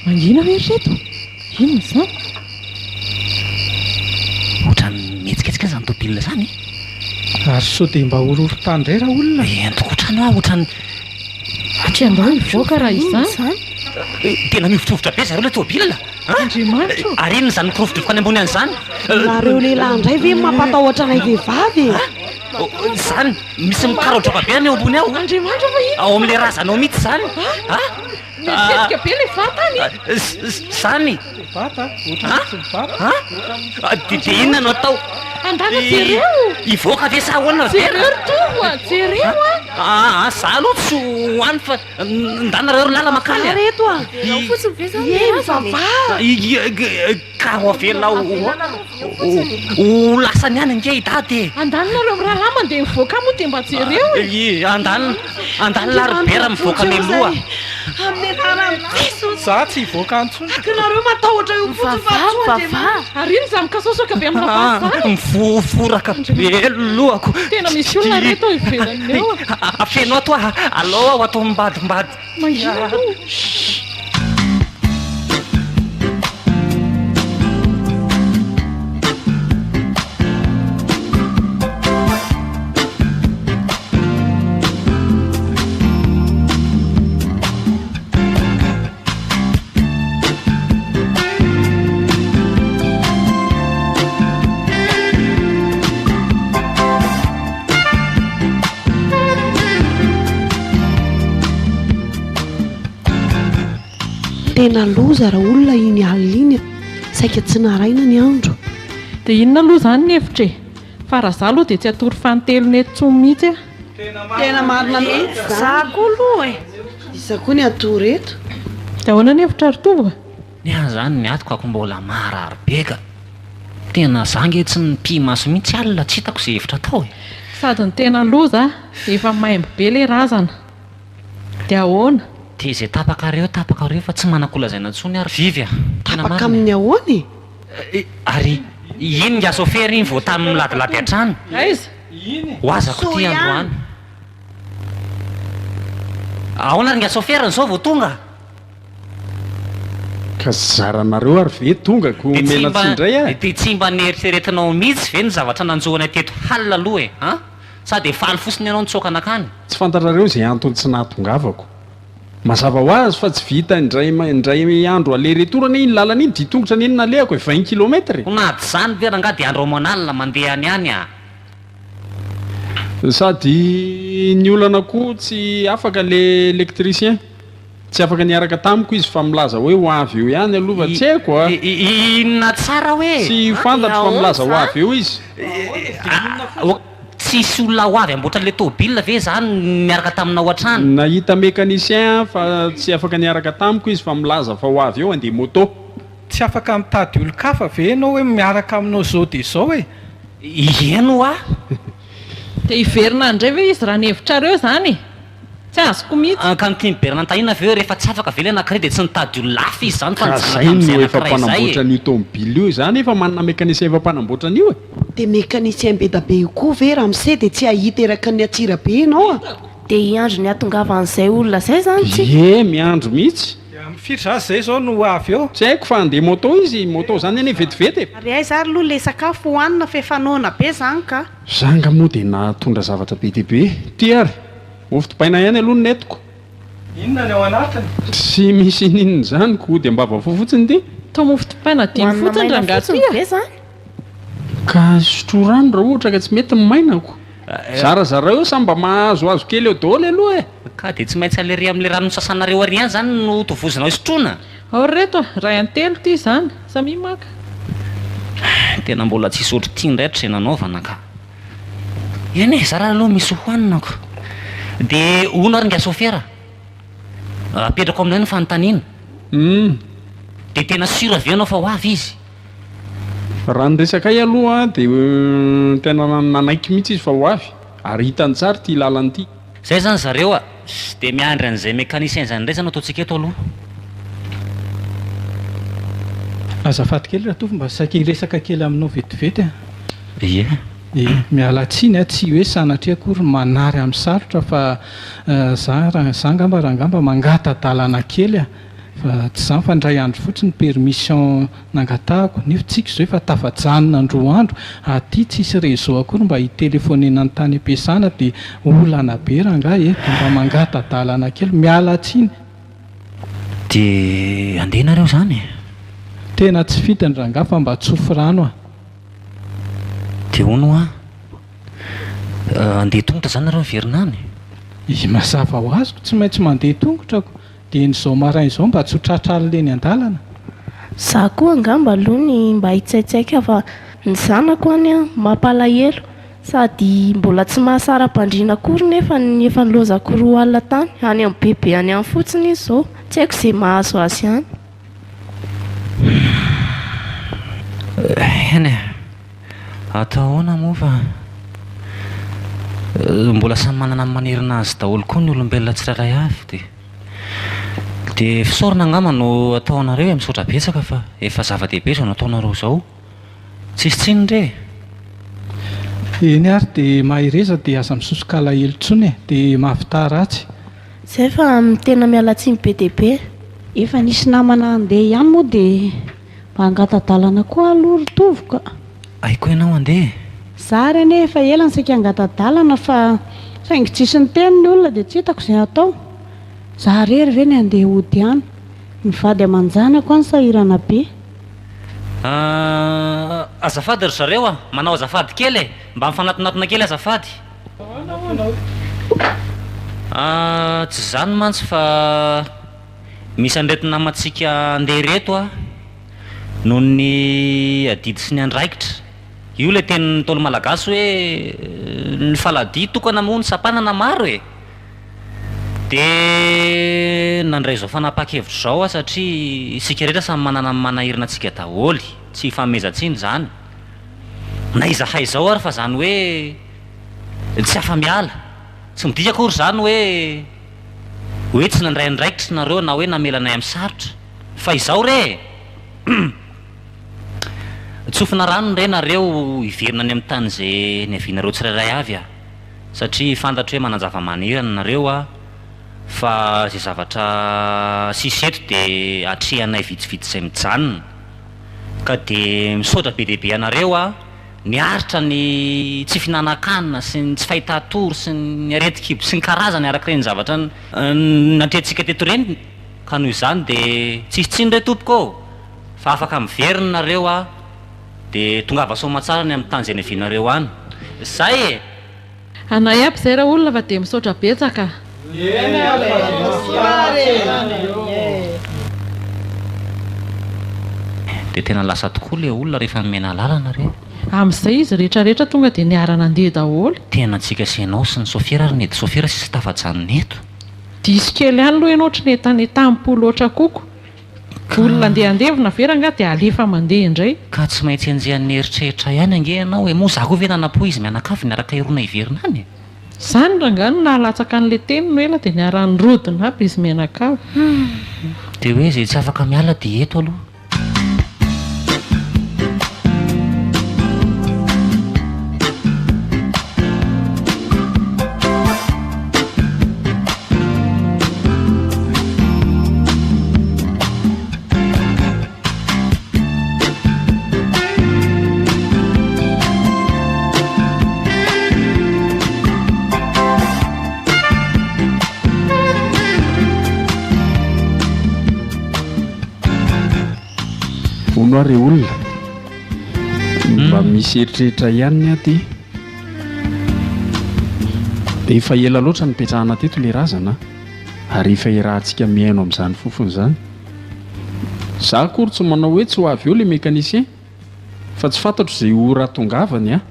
Speaker 7: Mangina ve ry reto? Inona izany?
Speaker 3: Ohatran'ny mihetsiketsika izany tomobilina izany e!
Speaker 6: Ary sao dia mba horohorontany indray raolona?
Speaker 3: Entiko ohatrany hoa ohatran'ny.
Speaker 7: Atria andao hivoaka raha izany.
Speaker 3: Tena mihovitrovitra be zareo ilay tomobilina a!
Speaker 1: Andriamanitra o!
Speaker 3: Ary inona izany mikirovidrovoka any ambony any izany?
Speaker 4: Nareo lehilahy indray ve no mampatahotra anay vehivavy e?
Speaker 3: Izany, misy mikaraodraoka be any eo ambony ao.
Speaker 1: Andriamanitra fa inona
Speaker 3: Ao amin'ilay razanao mihitsy izany a!
Speaker 1: Mihetsiketsika be ilay vata any.
Speaker 3: Zany?
Speaker 6: Vata? Ohatran'ny tsy mivata.
Speaker 3: An? Dia dia inona no atao?
Speaker 1: Andana jereo.
Speaker 3: Hivoaka ve sa ahoana ry Bera?
Speaker 1: Jereo ry Tovo a, jereo a.
Speaker 3: Aa, za aloha tsy ho any fa ndana nareo ry lala makany a.
Speaker 4: Za reto a.
Speaker 7: Avelao fotsiny ve zany
Speaker 4: Ie,
Speaker 7: le razana e?
Speaker 4: mivavaha.
Speaker 3: Ka ho avelao ho lasany any ange i Dada e.
Speaker 1: Andana nareo mirahalahy mandeha mivoaka moa dia mba jereo e.
Speaker 3: Andana, andana ry Bera mivoaka mialoha.
Speaker 4: Amin'ny anaran'i Jesosy.
Speaker 6: Za tsy hivoaka any intsony.
Speaker 4: Ka nareo matahotra io fotsiny fa
Speaker 7: Mivavaha,
Speaker 4: tsy ho
Speaker 7: mivavaha.
Speaker 1: Ary iny izaho mikasosoka be amin'ny labasy izany.
Speaker 3: Mifoforaka be lohako.
Speaker 1: Tena misy olona reto ao ivelany eo.
Speaker 3: Afeno ato aho, alao aho atao mimbadimbady.
Speaker 1: Mangina aloha. Shh.
Speaker 4: Tena loza raha olona iny alina iny a! Saika tsy naraina ny andro.
Speaker 1: Dia inona aloha izany ny hevitra e? Fa raha za aloha dia tsy hatory fanintelony eto intsony mihitsy aho.
Speaker 4: Tena marina mihitsy zany. Za koa aloha e! Iza koa ny hatory eto?
Speaker 1: Dia ahoana ny hevitra ry Tovo a?
Speaker 3: Ny ahy zany ny atiko ako mbola marary be ka. Tena za nge tsy nipi-maso mihitsy alina tsy hitako ze hevitra atao e.
Speaker 1: Sady ny tena loza efa maimbo be le razana. Dia ahoana?
Speaker 3: Dia ze tapakareo tapakareo fa tsy manan-kolazaina intsony aho ry Vivy a! Tena
Speaker 4: Tapaka
Speaker 3: marina e.
Speaker 4: amin'ny ahoana e?
Speaker 3: Ary iny nga sôfera iny vao tamy miladilady hatrany.
Speaker 1: Aiza?
Speaker 3: Ho azako ity androany. Ahoana ry nga sôfera izao vao tonga?
Speaker 2: Ka zaranareo ary ve tonga ko
Speaker 3: Dia tsy
Speaker 2: omena
Speaker 3: mba
Speaker 2: tsiny indray eh?
Speaker 3: dia tsy mba neritreretinao mihitsy ve ny zavatra nanjo anay teto halina aloha e? An? Sa dia faly fotsiny ianao nitsoaka nankany?
Speaker 2: Tsy fantatrareo izay antony tsy nahatongavako. Mazava ho azy fa tsy vita indray indray andro aller retour anie iny lalana iny, dian-tongotra anie no nalehako e, vingt kilomètres e!
Speaker 3: Ho nady izany ve rangahy dia andro aman'alina mandeha any any a!
Speaker 2: Sady ny olana koa tsy afaka le électricien. Tsy afaka niaraka tamiko izy fa milaza hoe ho avy eo ihany aloha fa tsy haiko a!
Speaker 3: Inona tsara hoe?
Speaker 2: Tsy fantatro fa milaza ho avy eo izy.
Speaker 3: Tsisy olona ho avy hamboatra an'ilay tôbila ve izany niaraka taminao hatrany?
Speaker 2: Nahita mécanicien aho fa tsy afaka niaraka tamiko izy fa milaza fa ho avy eo handeha moto.
Speaker 6: Tsy afaka mitady olon-kafa ve ianao hoe miaraka aminao zao dia izao e?
Speaker 3: Eny hoa!
Speaker 1: Dia hiverina indray ve izy raha ny hevitrareo izany e? Tsy azoko mihitsy.
Speaker 3: Ka ny tian'i Bernard Tahina ve hoe rehefa tsy afaka ve ilay anankiray dia tsy nitady olona hafa izy izany fa
Speaker 2: Ka
Speaker 3: nijanona
Speaker 2: zay
Speaker 3: tamin'izay
Speaker 2: no efa
Speaker 3: anankiray izay
Speaker 2: mpanamboatra
Speaker 3: e?
Speaker 2: an'io tomobile io, za nefa manana mécanicien efa mpanamboatra an'io e!
Speaker 4: Dia mécanicien bedabe io koa ve ramose dia tsy hahita eraky ny Antsirabe ianao a?
Speaker 7: Dia hiandry ny hatongavan'izay olona izay izany tsika?
Speaker 2: Ie, miandry mihitsy.
Speaker 6: Dia amin'ny firy za zay zao no ho avy eo?
Speaker 2: Tsy haiko fa handeha moto izy, moto zany anie vetivety e!
Speaker 4: Ary aiza ary aloha ilay sakafo hohanina fa efa noana be zany ka.
Speaker 2: Za nga moa dia nahatondra zavatra be dia be. Ty ary! Mofo dipaina ihany aloha no nentiko.
Speaker 6: Inona ny ao anatiny?
Speaker 2: Tsy misy ininona izany ko dia mba vafo fotsiny ity.
Speaker 1: Toa mofo dipaina dimy
Speaker 7: Hohanina
Speaker 1: fotsiny
Speaker 7: maina
Speaker 1: rangahy
Speaker 7: fotsiny
Speaker 1: ty a!
Speaker 7: ve zany?
Speaker 2: Ka sotroa rano raha ohatra ka tsy mety ny mainako. Zarazarao eo samy mba mahazoazo kely eo daholo aloha e!
Speaker 3: Ka dia tsy maintsy alery amin'ilay rano nosasanareo ary ihany izany no tovozinao hisotroana?
Speaker 1: Ao ry reto a! Iray an-telo ity izany. Samia maka.
Speaker 3: Tena mbola tsisy ohatr'ity indray hatrizay nanaovana ka. Eny e, zara aloha misy hohanina ko. Dia hono ary ingahy sôfera, apetrako aminao ny fanontaniana.
Speaker 2: Humm.
Speaker 3: Dia tena sûr ve ianao fa ho avy izy?
Speaker 2: Raha ny resakay aloha dia tena nanaiky mihitsy izy fa ho avy ary hitany tsara ity lalana ity.
Speaker 3: Zay zany zareo a! Dia miandry an'izay mécanicien zany indray zany ataontsika eto aloha.
Speaker 6: Azafady kely Ratovo mba saika hiresaka kely aminao vetivety a!
Speaker 3: Ie.
Speaker 6: Ie, miala tsiny a, tsy hoe sanatria akory manary amin'ny sarotra fa za raha za angamba raha angamba mangata-dalana kely a! Fa tsy izany fa indray andro fotsiny permission nangatahako nefa tsika izao efa tafajanona androa andro aty tsisy réseau akory mba hitelefonena ny tany ampiasana dia olana be rangahy e, dia mba mangata-dalana kely, miala tsiny.
Speaker 3: Dia andeha nareo izany e?
Speaker 6: Tena tsy fidiny rangahy fa mba tsofy rano a.
Speaker 3: Dia hono hoa, andeha tongotra izany nareo miverina any?
Speaker 6: I mazava ho azy ko, tsy maintsy mandeha tongotra ko. Dieny izao maraina izao mba tsy ho tratra alina eny an-dalana.
Speaker 7: Za koa angamba aloha ny mba hitsaitsaika fa ny zanako any an mampalahelo sady mbola tsy mahasara-pandriana akory nefa ny efa nilaozako roa alina tany, any amin'ny bebe any any fotsiny izy izao, tsy haiko izay mahazo azy any.
Speaker 3: Eny e, atao ahoana moa fa mbola samy manana ny manerina azy daholo koa ny olombelona tsirairay avy dia dia fisaorana angamba no atao anareo e, misaotra betsaka fa efa zava-dehibe izao nataonareo izao, tsisy tsiny re e.
Speaker 6: Eny ary dia mahereza dia aza misosoka alahelo intsony e, dia mahavità ratsy.
Speaker 7: Zay fa tena miala tsiny be dia be.
Speaker 4: Efa nisy namana handeha ihany moa dia mba hangata-dalana koa aloha ry Tovo ka.
Speaker 3: Hay koa ianao handeha e!
Speaker 4: Za ary anie efa ela no saika hangata-dalana fa saingy tsisy niteny ny olona dia tsy hitako izay hatao. Za irery ve ny handeha hody any? Ny vady aman-janako any sahirana be.
Speaker 3: Ah, azafady ry zareo a! Manao azafady kely e! Mba mifanatonatona kely azafady. Ah, tsy izany mantsy fa misy an'ireto namantsika handeha ireto ah, noho ny adidy sy ny andraikitra. Io ilay tenin'ny Ntaolo Malagasy hoe ny faladia tokana moa ny sampanana maro e! Dia nandray izao fanapahan-kevitra izao aho satria isika rehetra samy manana ny manahirana antsika daholo, tsy ifanomezan-tsiny izany. Na izahay izao ary fa izany hoe tsy afa-miala. Tsy midika akory izany hoe hoe tsy nandray andraikitra nareo na hoe namela anay amin'ny sarotra. Fa izao re e! Tsofina rano re nareo hiverina any amin'ny tany izay niavianareo tsirairay avy a! Satria fantatro hoe manan-java-manahirana nareo a! Fa izay zavatra sisa eto dia atrehanay vitsivitsy izay mijanona. Ka dia misaotra be dia be anareo a! Niaritra ny tsy fihinanan-kanina sy ny tsy fahitan-tory sy ny aretin-kibo sy ny karazany araka ireny zavatra natrehintsika teto ireny ka noho izany dia tsisy tsiny re tompoko ô! Fa afaka miverina nareo a! Dia tongava soamatsara any amin'ny tany izay niavianareo any. Zay e!
Speaker 1: Anay aby zay raolona fa dia misaotra betsaka a.
Speaker 3: Dia tena lasa tokoa ilay olona rehefa nomena alalana re.
Speaker 1: Amin'izay izy rehetra rehetra tonga dia niara-nandeha daholo.
Speaker 3: Tena antsika sy ianao sy ny sôfera ary ny edy sôfera sisa tafajanona eto.
Speaker 1: Diso kely ihany aloha ianao ohatry ny entanetam-po loatra koko. Olona andeha handevina ve rangahy dia alefa mandeha indray?
Speaker 3: Ka tsy maintsy enjehan'ny eritreritra ihany ange ianao e! Moa za koa ve nanam-po izy mianakavy niaraka hirona hiverina any e?
Speaker 1: Izany rangahy no nahalatsaka an'ilay teny no ela dia niara-nirodona aby izy mianakavy.
Speaker 3: Dia hoe izay tsy afaka miala dia eto aloha.
Speaker 2: Hono aho re olona, mba misy eritreritra ihany ny ahy ty. Efa ela loatra nipetrahana teto le razana ary efa iarahantsika mihaino amin'izany fofona izany. Za akory tsy manao hoe tsy ho avy eo le mécanicien fa tsy fantatro izay ora hahatongavany an!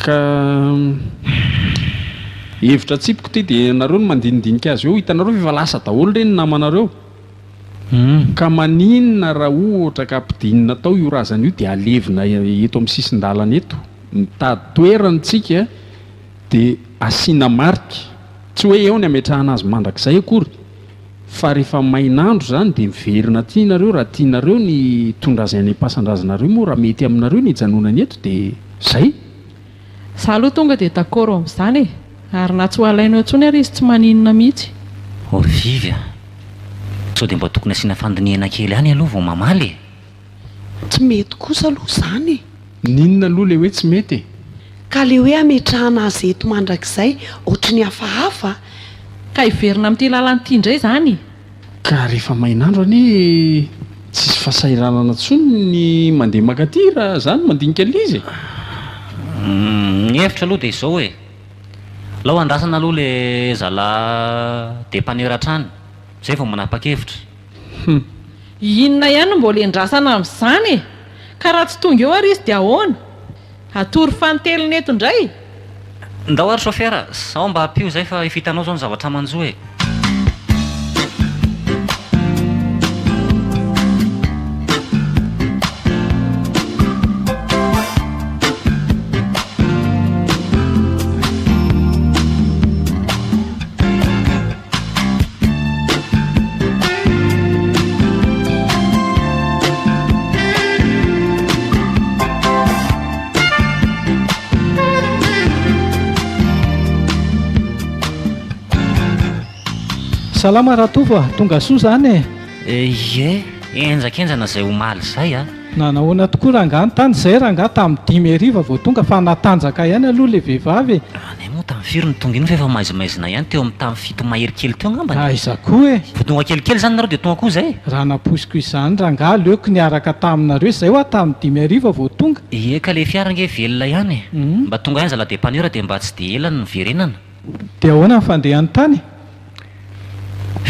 Speaker 2: Ka hevitra atsipiko ity dia ianareo no mandinidinika azy eo, hitanareo fa efa lasa daholo ireny ny namanareo. Ka maninona raha ohatra ka ampidinina tao io razana io dia alevina eto amin'ny sisin-dalana eto? Mitady toerana tsika dia asiana marika. Tsy hoe eo ny ametrahana azy mandrakizay akory fa rehefa main'andro izany dia miverina aty nareo raha tianareo ny hitondra azy any am-pasandrazanareo moa raha mety aminareo ny hijanonany eto dia zay.
Speaker 1: Za aloha tonga dia d'accord amin'izany e! Ary na tsy ho alaina eo intsony ary izy tsy maninona mihitsy.
Speaker 3: Oh ry Vivy a! Sao dia mba tokony asiana fandinihana kely ihany aloha vao mamaly e!
Speaker 8: Tsy mety kosa aloha izany e!
Speaker 2: N'inona aloha le hoe tsy mety e?
Speaker 8: Ka le hoe ametrahana azy eto mandrakizay ohatry ny hafahafa a!
Speaker 1: Ka hiverina amin'ity lalana ity indray izany?
Speaker 2: Ka rehefa main'andro anie tsisy fahasahiranana intsony ny mandeha mankaty raha za no mandinika an'ilay izy e!
Speaker 3: Ny hevitra aloha dia izao e! Alao andrasana aloha le zalahy depanneur hatrany zay vao manapa-kevitra.
Speaker 2: Hum.
Speaker 1: Inona ihany no mbola endrasana amin'izany e! Ka raha tsy tonga eo ary izy dia ahoana? Hatory fanintelony eto indray?
Speaker 3: Ndao ary chauffeur, sao mba ampio izay fa efa hitanao izao ny zavatra manjo e!
Speaker 6: Salama Ratovo a! Tonga soa zany e!
Speaker 3: Ie, henjakenjana izay omaly izay a!
Speaker 6: Nanahoana tokoa rangaha ny tany? Izay rangaha tamin'ny dimy hariva vao tonga fa natanjaka ihany aloha ilay vehivavy e!
Speaker 3: Anay moa tamin'ny firy no tonga iny fa efa maizimaizina ihany teo amin'ny tamin'ny fito mahery kely teo angambany.
Speaker 6: Aiza koa e!
Speaker 3: Vao tonga kelikely izany nareo dia tonga koa izay?
Speaker 6: Raha nampoiziko izany rangaha aleoko niaraka taminareo izay hoa tamin'ny dimy hariva vao tonga.
Speaker 3: Ie ka le fiara ange velona ihany e! Mba tonga ihany zalahy depanneur dia mba tsy dia ela ny niverenana.
Speaker 6: Dia ahoana ny fandehany tany?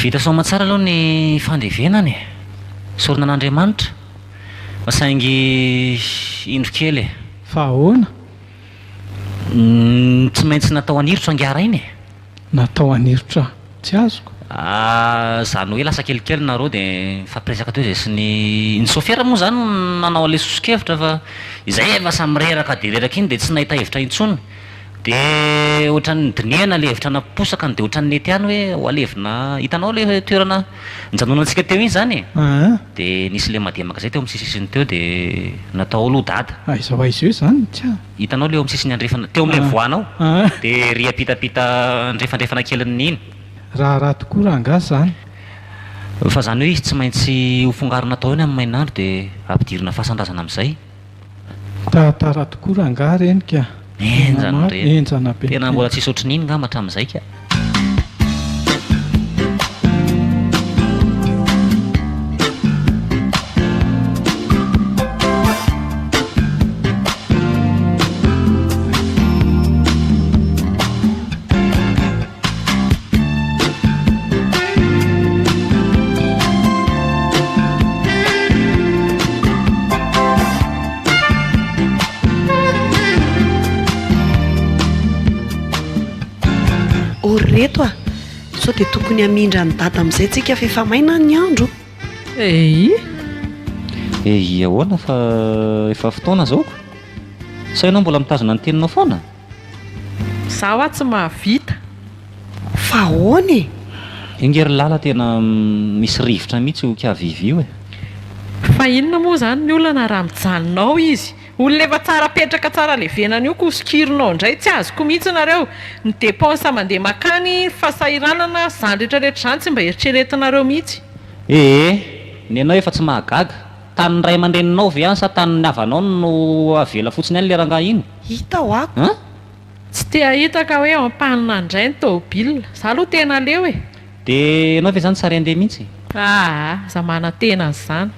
Speaker 3: Vita soamantsara aloha ny fandevenana e! Sorona an'Andriamanitra. Fa saingy indro kely e!
Speaker 6: Fa ahoana?
Speaker 3: Tsy maintsy natao anirotra angaha rainy e!
Speaker 6: Natao anirotra? Tsy azoko.
Speaker 3: Ah, zany hoe lasa kelikely nareo dia nifampiresaka teo izay sy ny, ny sôfera moa zany no nanao an'ilay soso-kevitra fa izay efa samy reraka dia reraka iny dia tsy nahita hevitra intsony. Dia ohatran'ny nodinihana ilay hevitra naposaka dia ohatran'ny nety ihany hoe ho alevina, hitanao ilay toerana nijanonantsika teo iny izany e! Dia nisy lemademaka izay teo amin'ny sisisiny teo dia natao ao aloha dada.
Speaker 6: Aiza ho aiza eo izany? Tsy a.
Speaker 3: Hitanao ilay eo amin'ny sisiny andrefana, teo amin'ilay voanao, dia ery ampitampita andrefandrefana kelin'ny iny.
Speaker 6: Raharaha tokoa rangaha izany.
Speaker 3: Fa izany hoe izy tsy maintsy ho fongarina tao ihany amin'ny main'andro dia ampidirina fasan-drazana amin'izay.
Speaker 6: Tara tokoa rangaha reny ka.
Speaker 3: Henjana
Speaker 6: reny. Henjana be.
Speaker 3: Tena mbola tsisy ohatrin'iny ngamba hatramin'izay ka.
Speaker 8: Ô ry reto a! Sao dia tokony hamindra an'i Dada amin'izay tsika fa efa maina ny andro?
Speaker 1: Eii.
Speaker 3: Eii ahoana fa efa fotoana zao ko? Sa ianao mbola mitazona ny teninao foana?
Speaker 1: Za hoa tsy mahavita.
Speaker 8: Fa ahoana e?
Speaker 3: Io nge ry Lala tena misy rivotra mihitsy io Kiavivi io e.
Speaker 1: Fa inona moa izany ny olana raha mijanona ao izy? Olona efa tsara petraka tsara levenana io ko sokirinao indray tsy azoko mihitsy nareo, ny dépense mandeha makany, ny fahasahiranana, zany rehetra rehetra zany tsy mba eritreretinareo mihitsy.
Speaker 3: Ee, ny anao efa tsy mahagaga. Tanin'ny ray aman-dreninao ve any sa tanin'ny havanao no avela fotsiny any le rangahy iny?
Speaker 8: Hita ho'ako.
Speaker 3: An?
Speaker 1: Tsy te hahita ka hoe en panne indray ny tôbila. Za aloha tena leo e.
Speaker 3: Dia ianao ve izany tsy ary handeha mihitsy?
Speaker 1: Aa, aza manantena an'izany.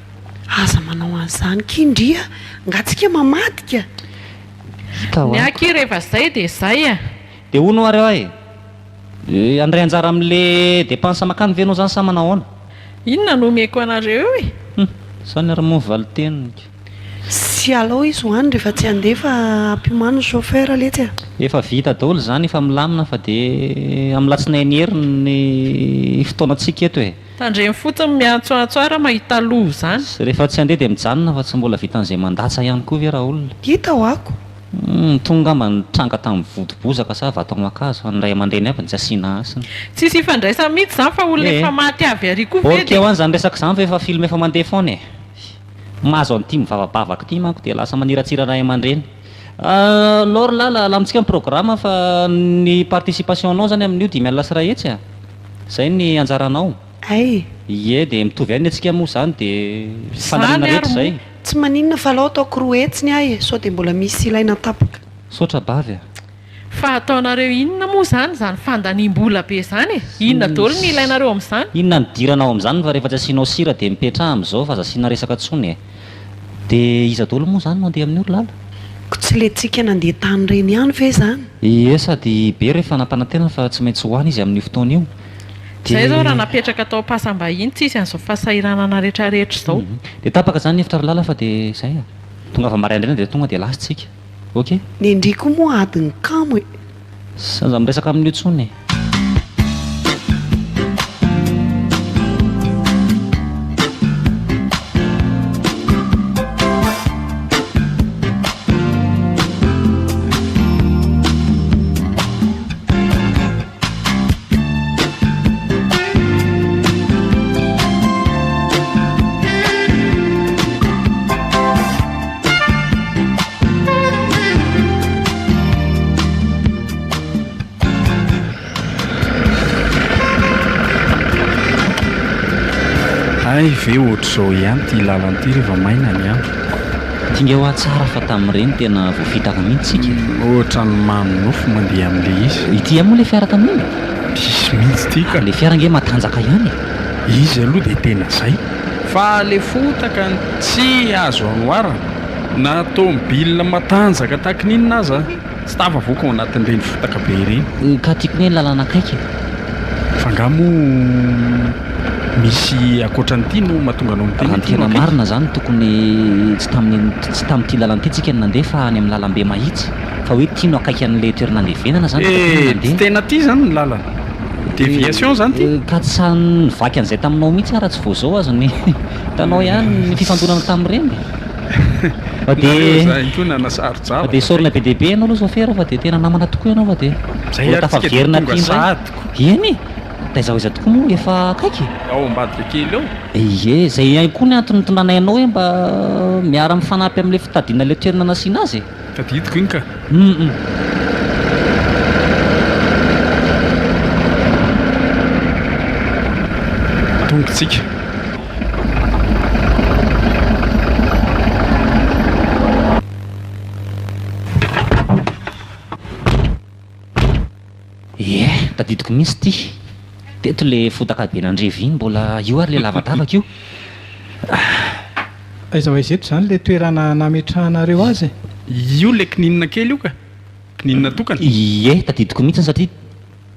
Speaker 8: Aza manao an'izany ki ndry a! Nga tsika mamadika?
Speaker 3: Hita
Speaker 1: Ny ahy
Speaker 3: ho'ako.
Speaker 1: ki rehefa zay dia zay a!
Speaker 3: Dia hono ary aho e! Handray anjara amin'le dépense makany ve ianao izany sa manao ahoana?
Speaker 1: Inona no omeko anareo eo e?
Speaker 3: Hum, izany ary moa ny valin-teniny.
Speaker 8: Sy alao izy ho any rehefa tsy handeha fa ampiomano ny chauffeur letsy a!
Speaker 3: Efa vita daholo izany, efa milamina fa dia amin'ny latsinainy hery ny fotoanantsika eto e!
Speaker 1: Tandremo fotsiny miantsoantso ahy raha mahita loza any.
Speaker 3: Rehefa tsy handeha dia mijanona fa tsy mbola vitan'izay mandatsa ihany koa ve raolona?
Speaker 8: Hita ho'ako.
Speaker 3: Humm, itony ngamba nitranga tamin'ny vody bozaka sa vato aman-kazo fa ny ray aman-dreny aby no tsy asiana hasina.
Speaker 1: Tsisy ifandraisany mihitsy izany fa olona
Speaker 3: Eh.
Speaker 1: efa maty avy ary koa ve
Speaker 3: Ok
Speaker 1: dia.
Speaker 3: ho any izany resaka izany fa efa film efa mandeha foana e. Mahazo an'ity mivavabavaka ity manko dia lasa maniratsira ray aman-dreny. Alors Lala, alamintsika ny programme fa ny participation-nao izany amin'io 15 00 a. Izay ny anjaranao.
Speaker 8: Hay.
Speaker 3: Ie, dia mitovy ihany ny antsika moa izany dia
Speaker 1: Izany
Speaker 3: fanariana
Speaker 1: ary
Speaker 3: rehetra izay.
Speaker 1: moa.
Speaker 8: Tsy maninona fa alao ataoko 200 ny ahy e, sao dia mbola misy ilaina tapaka.
Speaker 3: Misaotra bavy a.
Speaker 1: Fa ataonareo inona moa izany izany fandaniam-bola be izany e? Inona daholo ny ilainareo amin'izany?
Speaker 3: Inona no idiranao amin'izany fa rehefa tsy asianao sira dia mipetraha amin'izao fa aza asiana resaka intsony e. Dia iza daholo moa izany no handeha amin'io ry Lala?
Speaker 8: Ko tsy le tsika nandeha tany ireny ihany ve izany?
Speaker 3: Ie, sady be rehefa nampanantena fa tsy maintsy ho any izy amin'io fotoana io.
Speaker 1: Izay izao raha
Speaker 3: Dia.
Speaker 1: napetraka tao am-pasam-bahiny tsisy an'izao fahasahiranana rehetrarehetra izao.
Speaker 3: Dia tapaka izany ny hevitra ry Lala fa dia izay e. Tongava maraindraina dia tonga dia lasa tsika. Ok.
Speaker 8: Nendry koa moa adiny kamo e.
Speaker 3: Aza miresaka amin'io tsony e.
Speaker 2: Hay ve ohatr'izao ihany ity lalana ity rehefa maina ny andro.
Speaker 3: Ty nge hoa tsara fa tamin'ireny tena voafitaka mihitsy tsika e.
Speaker 2: Ohatran'ny manonofy mandeha amin'ilay izy.
Speaker 3: Ity ihany moa ilay fiara tamin'iny e?
Speaker 2: Diso mihitsy ity ka.
Speaker 3: Ary ilay fiara nge matanjaka ihany e.
Speaker 2: Izy aloha dia tena zay. Fa le fotaka tsy azo anoharana. Na tomobile matanjaka tahaky ny inona aza tsy tafavoaka ao anatin'ireny fotaka be ireny.
Speaker 3: Ka tiako ny lalana akaiky e.
Speaker 2: Fa nga moa misy ankoatran'ity no mahatonga anao miteny
Speaker 3: Raha
Speaker 2: hoe
Speaker 3: ny
Speaker 2: ity no
Speaker 3: tena
Speaker 2: akaiky?
Speaker 3: marina zany tokony tsy tamin'iny tsy tamin'ity lalana ity tsika no nandeha fa any amin'ny lalambe mahitsy fa hoe ity no akaiky an'ilay toerana andevenana zany dia taty no
Speaker 2: Eh, tsy
Speaker 3: nandeha.
Speaker 2: tena aty zany ny lalana. Déviation zany ty?
Speaker 3: Ka tsy sahy nivaky an'izay taminao mihitsy aho raha tsy vao izao aza ny hitanao ihany ny fifandonana tamin'ireny. Fa
Speaker 2: Nareo
Speaker 3: dia
Speaker 2: zany koa
Speaker 3: fa
Speaker 2: nanasaro-javatra
Speaker 3: dia
Speaker 2: zay.
Speaker 3: isaorana be dia be ianao aloha sôfera fa dia tena namana tokoa ianao fa dia
Speaker 2: Zay
Speaker 3: mbola
Speaker 2: ary tsika dia
Speaker 3: tafaverina
Speaker 2: tonga
Speaker 3: aty indray.
Speaker 2: sahady ko.
Speaker 3: Eny e! Taiza ho aiza tokoa moa efa akaiky e?
Speaker 2: Ao ambadika kely ao.
Speaker 3: Ie, izay ihany koa ny antony nitondranay anao hoe mba miara-mifanampy amin'ilay fitadiana ilay toerana nasiana azy e!
Speaker 2: Tadidiko iny ka.
Speaker 3: Hum.
Speaker 2: Tonga tsika.
Speaker 3: Ie, tadidiko mihitsy ity. Teto le fotaka be nandrevy iny, mbola io ary le lavadavaka io.
Speaker 6: Aiza ho aiza eto izany le toerana nametrahanareo azy e?
Speaker 2: Io le kininina kely io ka. Kininina tokana.
Speaker 3: Ie, tadidiko mihitsy satria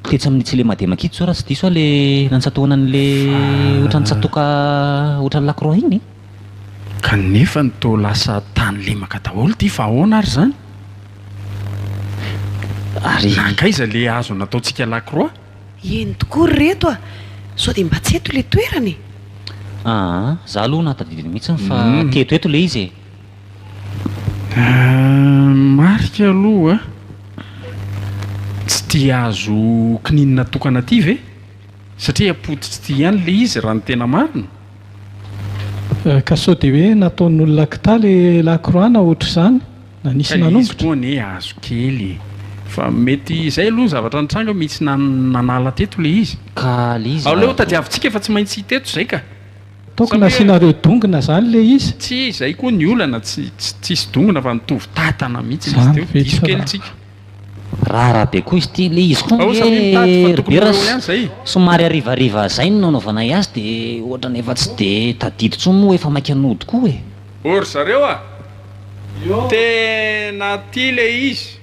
Speaker 3: tetsy amin'ny Tsilemademaka ito zao raha tsy diso aho le nantsatohana an'le ohatran'ny tsatoka ohatran'ny lakroa iny e.
Speaker 2: Kanefa ny toa lasa tany lemaka daholo ity fa ahoana ary izany?
Speaker 3: Ary.
Speaker 2: Nankaiza le hazo nataontsika lakroa?
Speaker 8: Eny tokoa ry reto a! Sao dia mba tsy eto ilay toerana e?
Speaker 3: Aa, za aloha nahatadidy mihitsy fa teto eto le izy e!
Speaker 2: Marika aloha tsy ity hazo kininina tokana ity ve? Satria potitr'ity ihany le izy raha ny tena marina.
Speaker 6: Ka sao dia hoe nataon'olona kitaly le lakroa na ohatr'izany? Na nisy
Speaker 2: Ka izy
Speaker 6: nanongotra?
Speaker 2: koa anie hazo kely e! Fa mety izay aloha ny zavatra nitranga misy nanala teto le izy.
Speaker 3: Ka le izy
Speaker 2: Aleo
Speaker 3: raha.
Speaker 2: tadiavintsika fa tsy maintsy hita eto izay ka.
Speaker 6: Ataoko
Speaker 2: Sa hoe.
Speaker 6: nasianareo dongona zany le izy?
Speaker 2: Tsy izay koa ny olana, tsy tsisy dongona fa mitovy tatana mihitsy izy
Speaker 6: Zany
Speaker 2: teo,
Speaker 6: ve
Speaker 2: diso
Speaker 6: tsy
Speaker 2: kely
Speaker 6: raha.
Speaker 2: tsika.
Speaker 3: Raharaha be koa izy ity, le izy koa
Speaker 2: Ao samia mitady fa
Speaker 3: nge ry
Speaker 2: tokony ho
Speaker 3: Bera
Speaker 2: eo ihany zay.
Speaker 3: somary harivariva zay no nanaovanay azy de ohatrany efa tsy de tadidy intsony moa efa maika nody koa e.
Speaker 2: Ô ry zareo a! Tena ty le izy.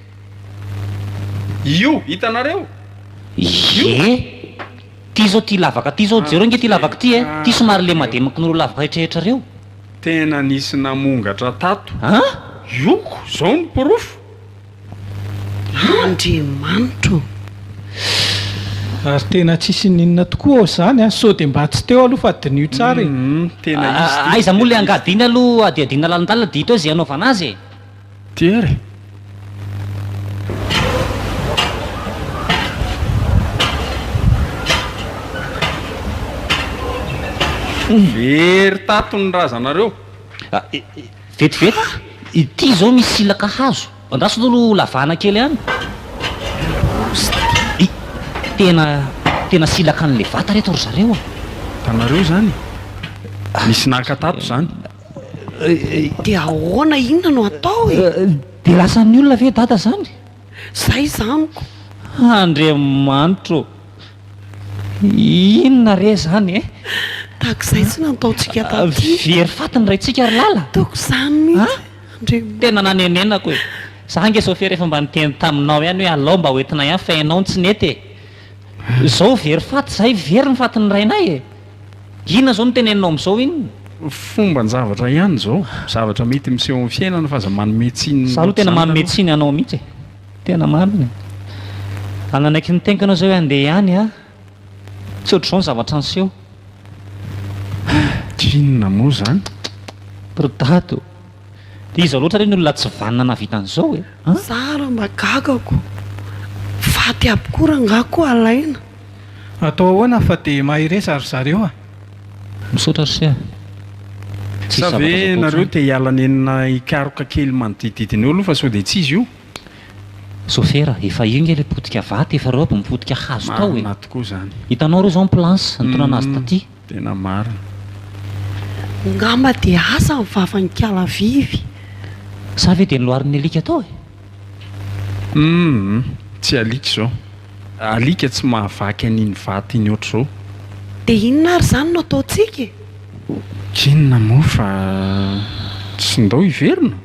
Speaker 2: Io, hitanareo? Io.
Speaker 3: Ie! Ty zao ty lavaka ty zao, jereo nge ty lavaka ty e! Ty somary lemademaky noho ireo lavaka rehetrarehetra reo.
Speaker 2: Tena nisy namongatra tato.
Speaker 3: An?
Speaker 2: Io ko, zao no porofo.
Speaker 8: Andriamanitro o!
Speaker 6: Ary tena tsisy n'inona tokoa ao izany an! Sao dia mba tsy teo aloha fa diniho tsara e!
Speaker 2: Tena izy ity.
Speaker 3: Aiza moa ilay angady iny aloha hadihadiana lalindalina dia hita eo izay hanaovana azy e!
Speaker 2: Ty ary e! Very tato ny razanareo.
Speaker 3: Vetivety, ity izao misy silaka hazo. Andraso aloha ho lavahana kely any. I, tena, tena silaka an'ilay vata reto ry zareo a!
Speaker 2: Hitanareo izany? Nisy naka tato izany.
Speaker 8: Dia ahoana, inona no atao e?
Speaker 3: Dia lasan'ny olona ve dada izany?
Speaker 8: Zay izany ko.
Speaker 3: Andriamanitro ô! Inona re izany e?
Speaker 8: Tahak'izay tsy nataontsika taty.
Speaker 3: Very faty ny raintsika ry Lala.
Speaker 8: Ataoko izany mihitsy. Andriamanitra.
Speaker 3: Tena nanenenako e! Za ange Sofia rehefa mba niteny taminao ihany hoe alao mba hoentina ihany fa ianao no tsy nety e! Zao very faty zahay, very ny fatin'ny rainay e! Inona zao no teneninao amin'izao inona?
Speaker 2: Fomban-javatra ihany izao, zavatra mety miseho amin'ny fiainana fa aza manome tsiny
Speaker 3: Za aloha tena
Speaker 2: ohatr'izany
Speaker 3: manome
Speaker 2: aloha.
Speaker 3: tsiny anao mihitsy e! Tena marina e! Raha nanaiky ny teniko ianao zao hoe handeha ihany a! Tsy ohatr'izao ny zavatra niseho.
Speaker 2: Inona moa izany?
Speaker 3: Ry dada ô! Dia iza loatra re ny olona tsy vanona nahavita an'izao e? An?
Speaker 8: Za ra mba gagako. Faty aby koa rangaha koa alaina.
Speaker 6: Atao ahoana fa dia mahereza ry zareo a!
Speaker 3: Misaotra ry se a! Tsisy
Speaker 2: Sa
Speaker 3: zavatra
Speaker 2: ve
Speaker 3: azo atao
Speaker 2: nareo
Speaker 3: intsony.
Speaker 2: te hiala nenina hikaroka kely manodidididina eo aloha fa sao dia tsy izy io?
Speaker 3: Sofera, efa io nge le potika vato efa reo aby mipotika hazo tao e!
Speaker 2: Marina tokoa izany.
Speaker 3: Hitanao reo zao ny plans nitondrana azy taty.
Speaker 2: Tena marina.
Speaker 8: Ngamba dia asa ny vavan'i kala vivy.
Speaker 3: Sa ve dia noloarin'ny alika tao e?
Speaker 2: Humm tsy alika izao. Alika tsy mahavaky an'iny vato iny ohatr'izao.
Speaker 8: Dia inona ary izany no ataontsika e?
Speaker 2: K'inona moa fa tsy ndao hiverina?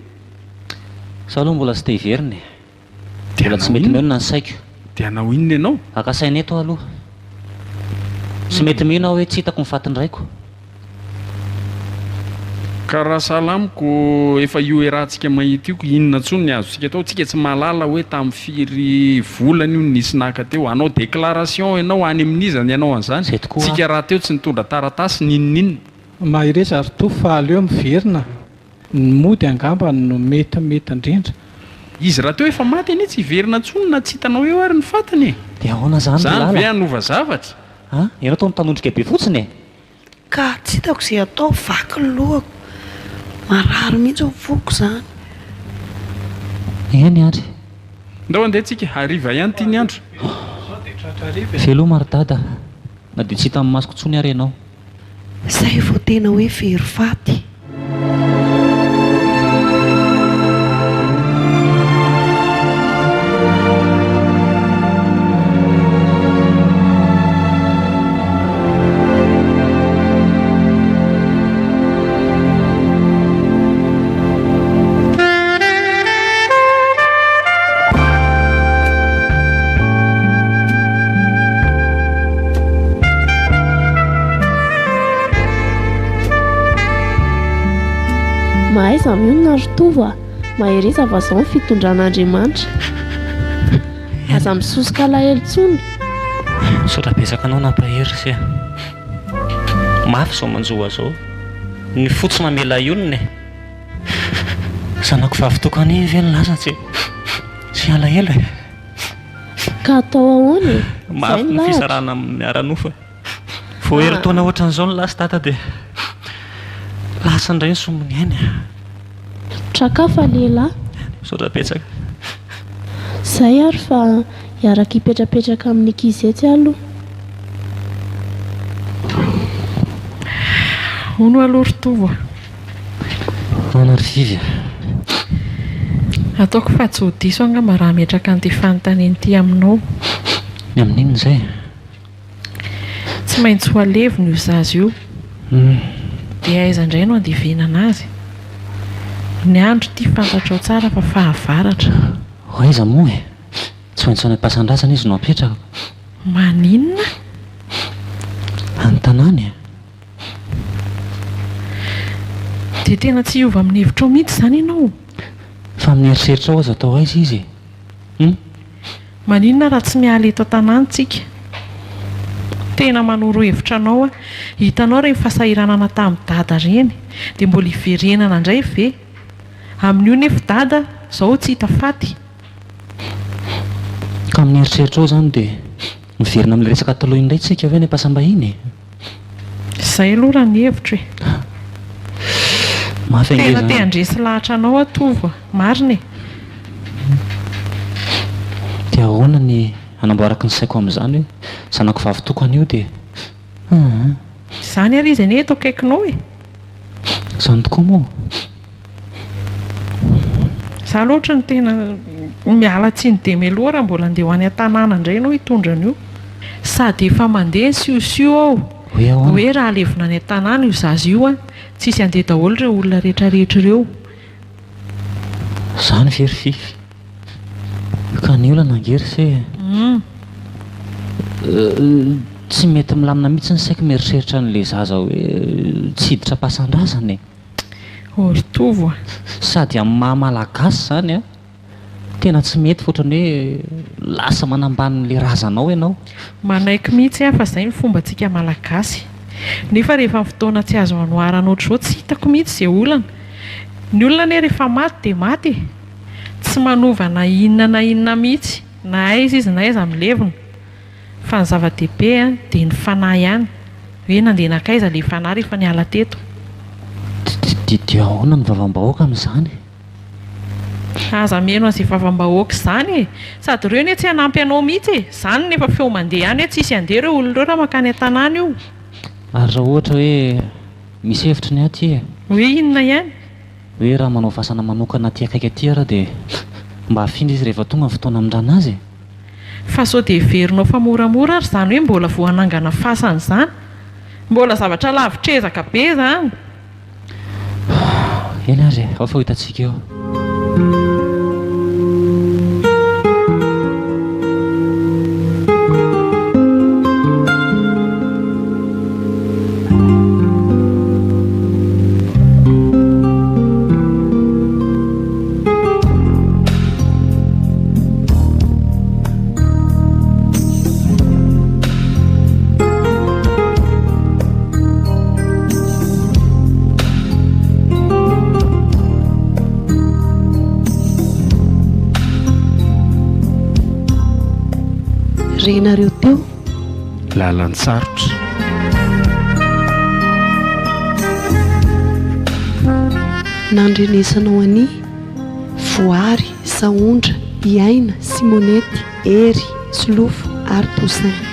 Speaker 3: Za aloha mbola tsy te hiverina e.
Speaker 2: Dia
Speaker 3: Mbola tsy
Speaker 2: hanao
Speaker 3: mety
Speaker 2: inona?
Speaker 3: mionona ny saiko.
Speaker 2: Dia hanao inona ianao?
Speaker 3: Haka saina eto aho aloha. Tsy mety mino aho hoe tsy hitako ny fatin-draiko.
Speaker 2: Ka raha sahala amiko efa io iarahantsika mahita io ko inona intsony ny azontsika atao? Tsika tsy mahalala hoe tamin'ny firy volana io no nisy naka teo. Hanao déclaration ianao any amin'iza ny hanao an'izany?
Speaker 3: Izay tokoa
Speaker 2: Tsika rahateo tsy nitondra taratasy n'inon'inona.
Speaker 6: Mahereza ry Tovo fa aleo miverina. Ny mody angamba no metimety indrindra.
Speaker 2: Izy rahateo efa maty anie tsy hiverina intsony na tsy hitanao eo ary ny fatiny e!
Speaker 3: Dia ahoana izany ry
Speaker 2: Izany ve
Speaker 3: Lala?
Speaker 2: hanova zavatra?
Speaker 3: A! Ianao toa mitanondrika be fotsiny e!
Speaker 8: Ka tsy hitako izay atao, vaky ny lohako. Marary mihitsy ny foko izany.
Speaker 3: Eny ary.
Speaker 2: Ndao handeha tsika, hariva ihany ity ny andro.
Speaker 3: Veloma ry Dada, na dia tsy hitan'ny masoko intsony ary ianao.
Speaker 8: Zay vao tena hoe very faty.
Speaker 7: Mahaiza mionona ry Tovo a! Mahereza fa zao ny fitondran'Andriamanitra. Aza misosoka alahelo intsony.
Speaker 3: Misaotra betsaka anao nampahery ry se a. Mafy izao manjo ahy izao. Ny fo tsy mamela hionona e. Zanako vavy tokana iny ve no lasa tsy tsy alahelo e.
Speaker 7: Ka atao ahoana e? Zay
Speaker 3: Mafy
Speaker 7: ny
Speaker 3: ny
Speaker 7: lahatra.
Speaker 3: fisarahana amin'ny ara-nofo e. Vao herintaona ohatran'izao no lasa dada dia lasa indray ny sombiny ainy.
Speaker 7: Traka fa lehilahy.
Speaker 3: Misaotra betsaka.
Speaker 7: Zay ary fa hiaraka hipetrapetraka amin'ny ankizy etsy aho aloha.
Speaker 1: Hono aloha ry Tovo a.
Speaker 3: Ahoana ry Vivi a?
Speaker 1: Ataoko fa tsy ho diso angamba raha hametraka an'ity fanontaniana ity aminao.
Speaker 3: Ny amin'inona izay?
Speaker 1: Tsy maintsy ho alevina io zaza io. Dia aiza indray no handevenana azy? Ny andro ity fantatrao tsara fa fahavaratra.
Speaker 3: Ho aiza moa e? Tsy maintsy any am-pasan-drazana izy no hapetraka.
Speaker 1: Maninona?
Speaker 3: Any tanàna e.
Speaker 1: Dia tena tsy hiova amin'ny hevitrao mihitsy izany ianao?
Speaker 3: Fa amin'ny eritreritrao aza atao aiza izy e? Hum?
Speaker 1: Maninona raha tsy miala eto an-tanàna tsika? Tena manoro hevitra anao aho. Hitanao ireny fahasahiranana tamin'i Dada ireny. Dia mbola hiverenana indray ve? Amin'io nefa Dada izao tsy hita faty.
Speaker 3: Ka amin'ny eritreritrao izany dia miverina amin'ilay resaka taloha indray tsika ve any am-pasam-bahiny e?
Speaker 1: Izay aloha raha ny hevitro e.
Speaker 3: Mafy ange
Speaker 1: Tena te
Speaker 3: izany.
Speaker 1: handresy lahatra anao aho Tovo a. Marina e.
Speaker 3: Dia ahoana ny hanamboarako ny saiko amin'izany hoe zanako vavy tokana io dia hum.
Speaker 1: Izany ary izy anie eto akaikinao e.
Speaker 3: Izany tokoa moa.
Speaker 1: Za aloha ohatry ny tena miala tsiny dia mialoha raha mbola andeha ho any an-tanàna indray ianao hitondra an'io. Sady efa mandeha ny siosio ao
Speaker 3: Hoe ahoana?
Speaker 1: hoe raha alevina any an-tanàna io zaza io an, tsisy handeha daholo ireo olona rehetra rehetra ireo.
Speaker 3: Izany ve ry Fify? Ka ny olana ange ry se e. Tsy mety milamina mihitsy ny saiko mieritreritra an'ilay zaza hoe tsy hiditra am-pasan-drazana e.
Speaker 1: Oh ry Tovo a!
Speaker 3: Sady amin'ny maha malagasy izany an, tena tsy mety fa ohatran'ny hoe lasa manambany ilay razanao ianao.
Speaker 1: Manaiky mihitsy aho fa izay ny fombantsika malagasy. Nefa rehefa amin'ny fotoana tsy azo anoharana ohatr'izao tsy hitako mihitsy izay olana. Ny olona anie rehefa maty dia maty e! Tsy manova na inona na inona mihitsy na aiza izy na aiza milevina. Fa ny zava-dehibe dia ny fanahy ihany, hoe nandeha nankaiza ilay fanahy rehefa niala teto.
Speaker 3: Dia ahoana ny vavam-bahoaka amin'izany?
Speaker 1: Aza mihaino an'izay vavam-bahoaka izany e! Sady ireo anie tsy hanampy anao mihitsy e! Izany no efa feo mandeha any hoe tsisy handeha ireo olona ireo raha mankany an-tanàna io.
Speaker 3: Ary raha ohatra hoe misy hevitry ny aty e?
Speaker 1: Hoe inona ihany?
Speaker 3: Hoe raha manao fasana manokana aty akaiky aty ary dia mba hafindra izy rehefa tonga ny fotoana hamindrana azy e?
Speaker 1: Fa sao dia heverinao fa moramora ary izany hoe mbola vao hanangana fasana izany? Mbola zavatra lavitr'ezaka be izany.
Speaker 3: Eny ary e, ao fa ho hitantsika eo.
Speaker 8: Renareo teo.
Speaker 2: Lalan-tsarotra.
Speaker 8: Nandrenesanao an'i Voary, Sahondra, i Aina, Simonety, Hery, Solofo ary Toussaint.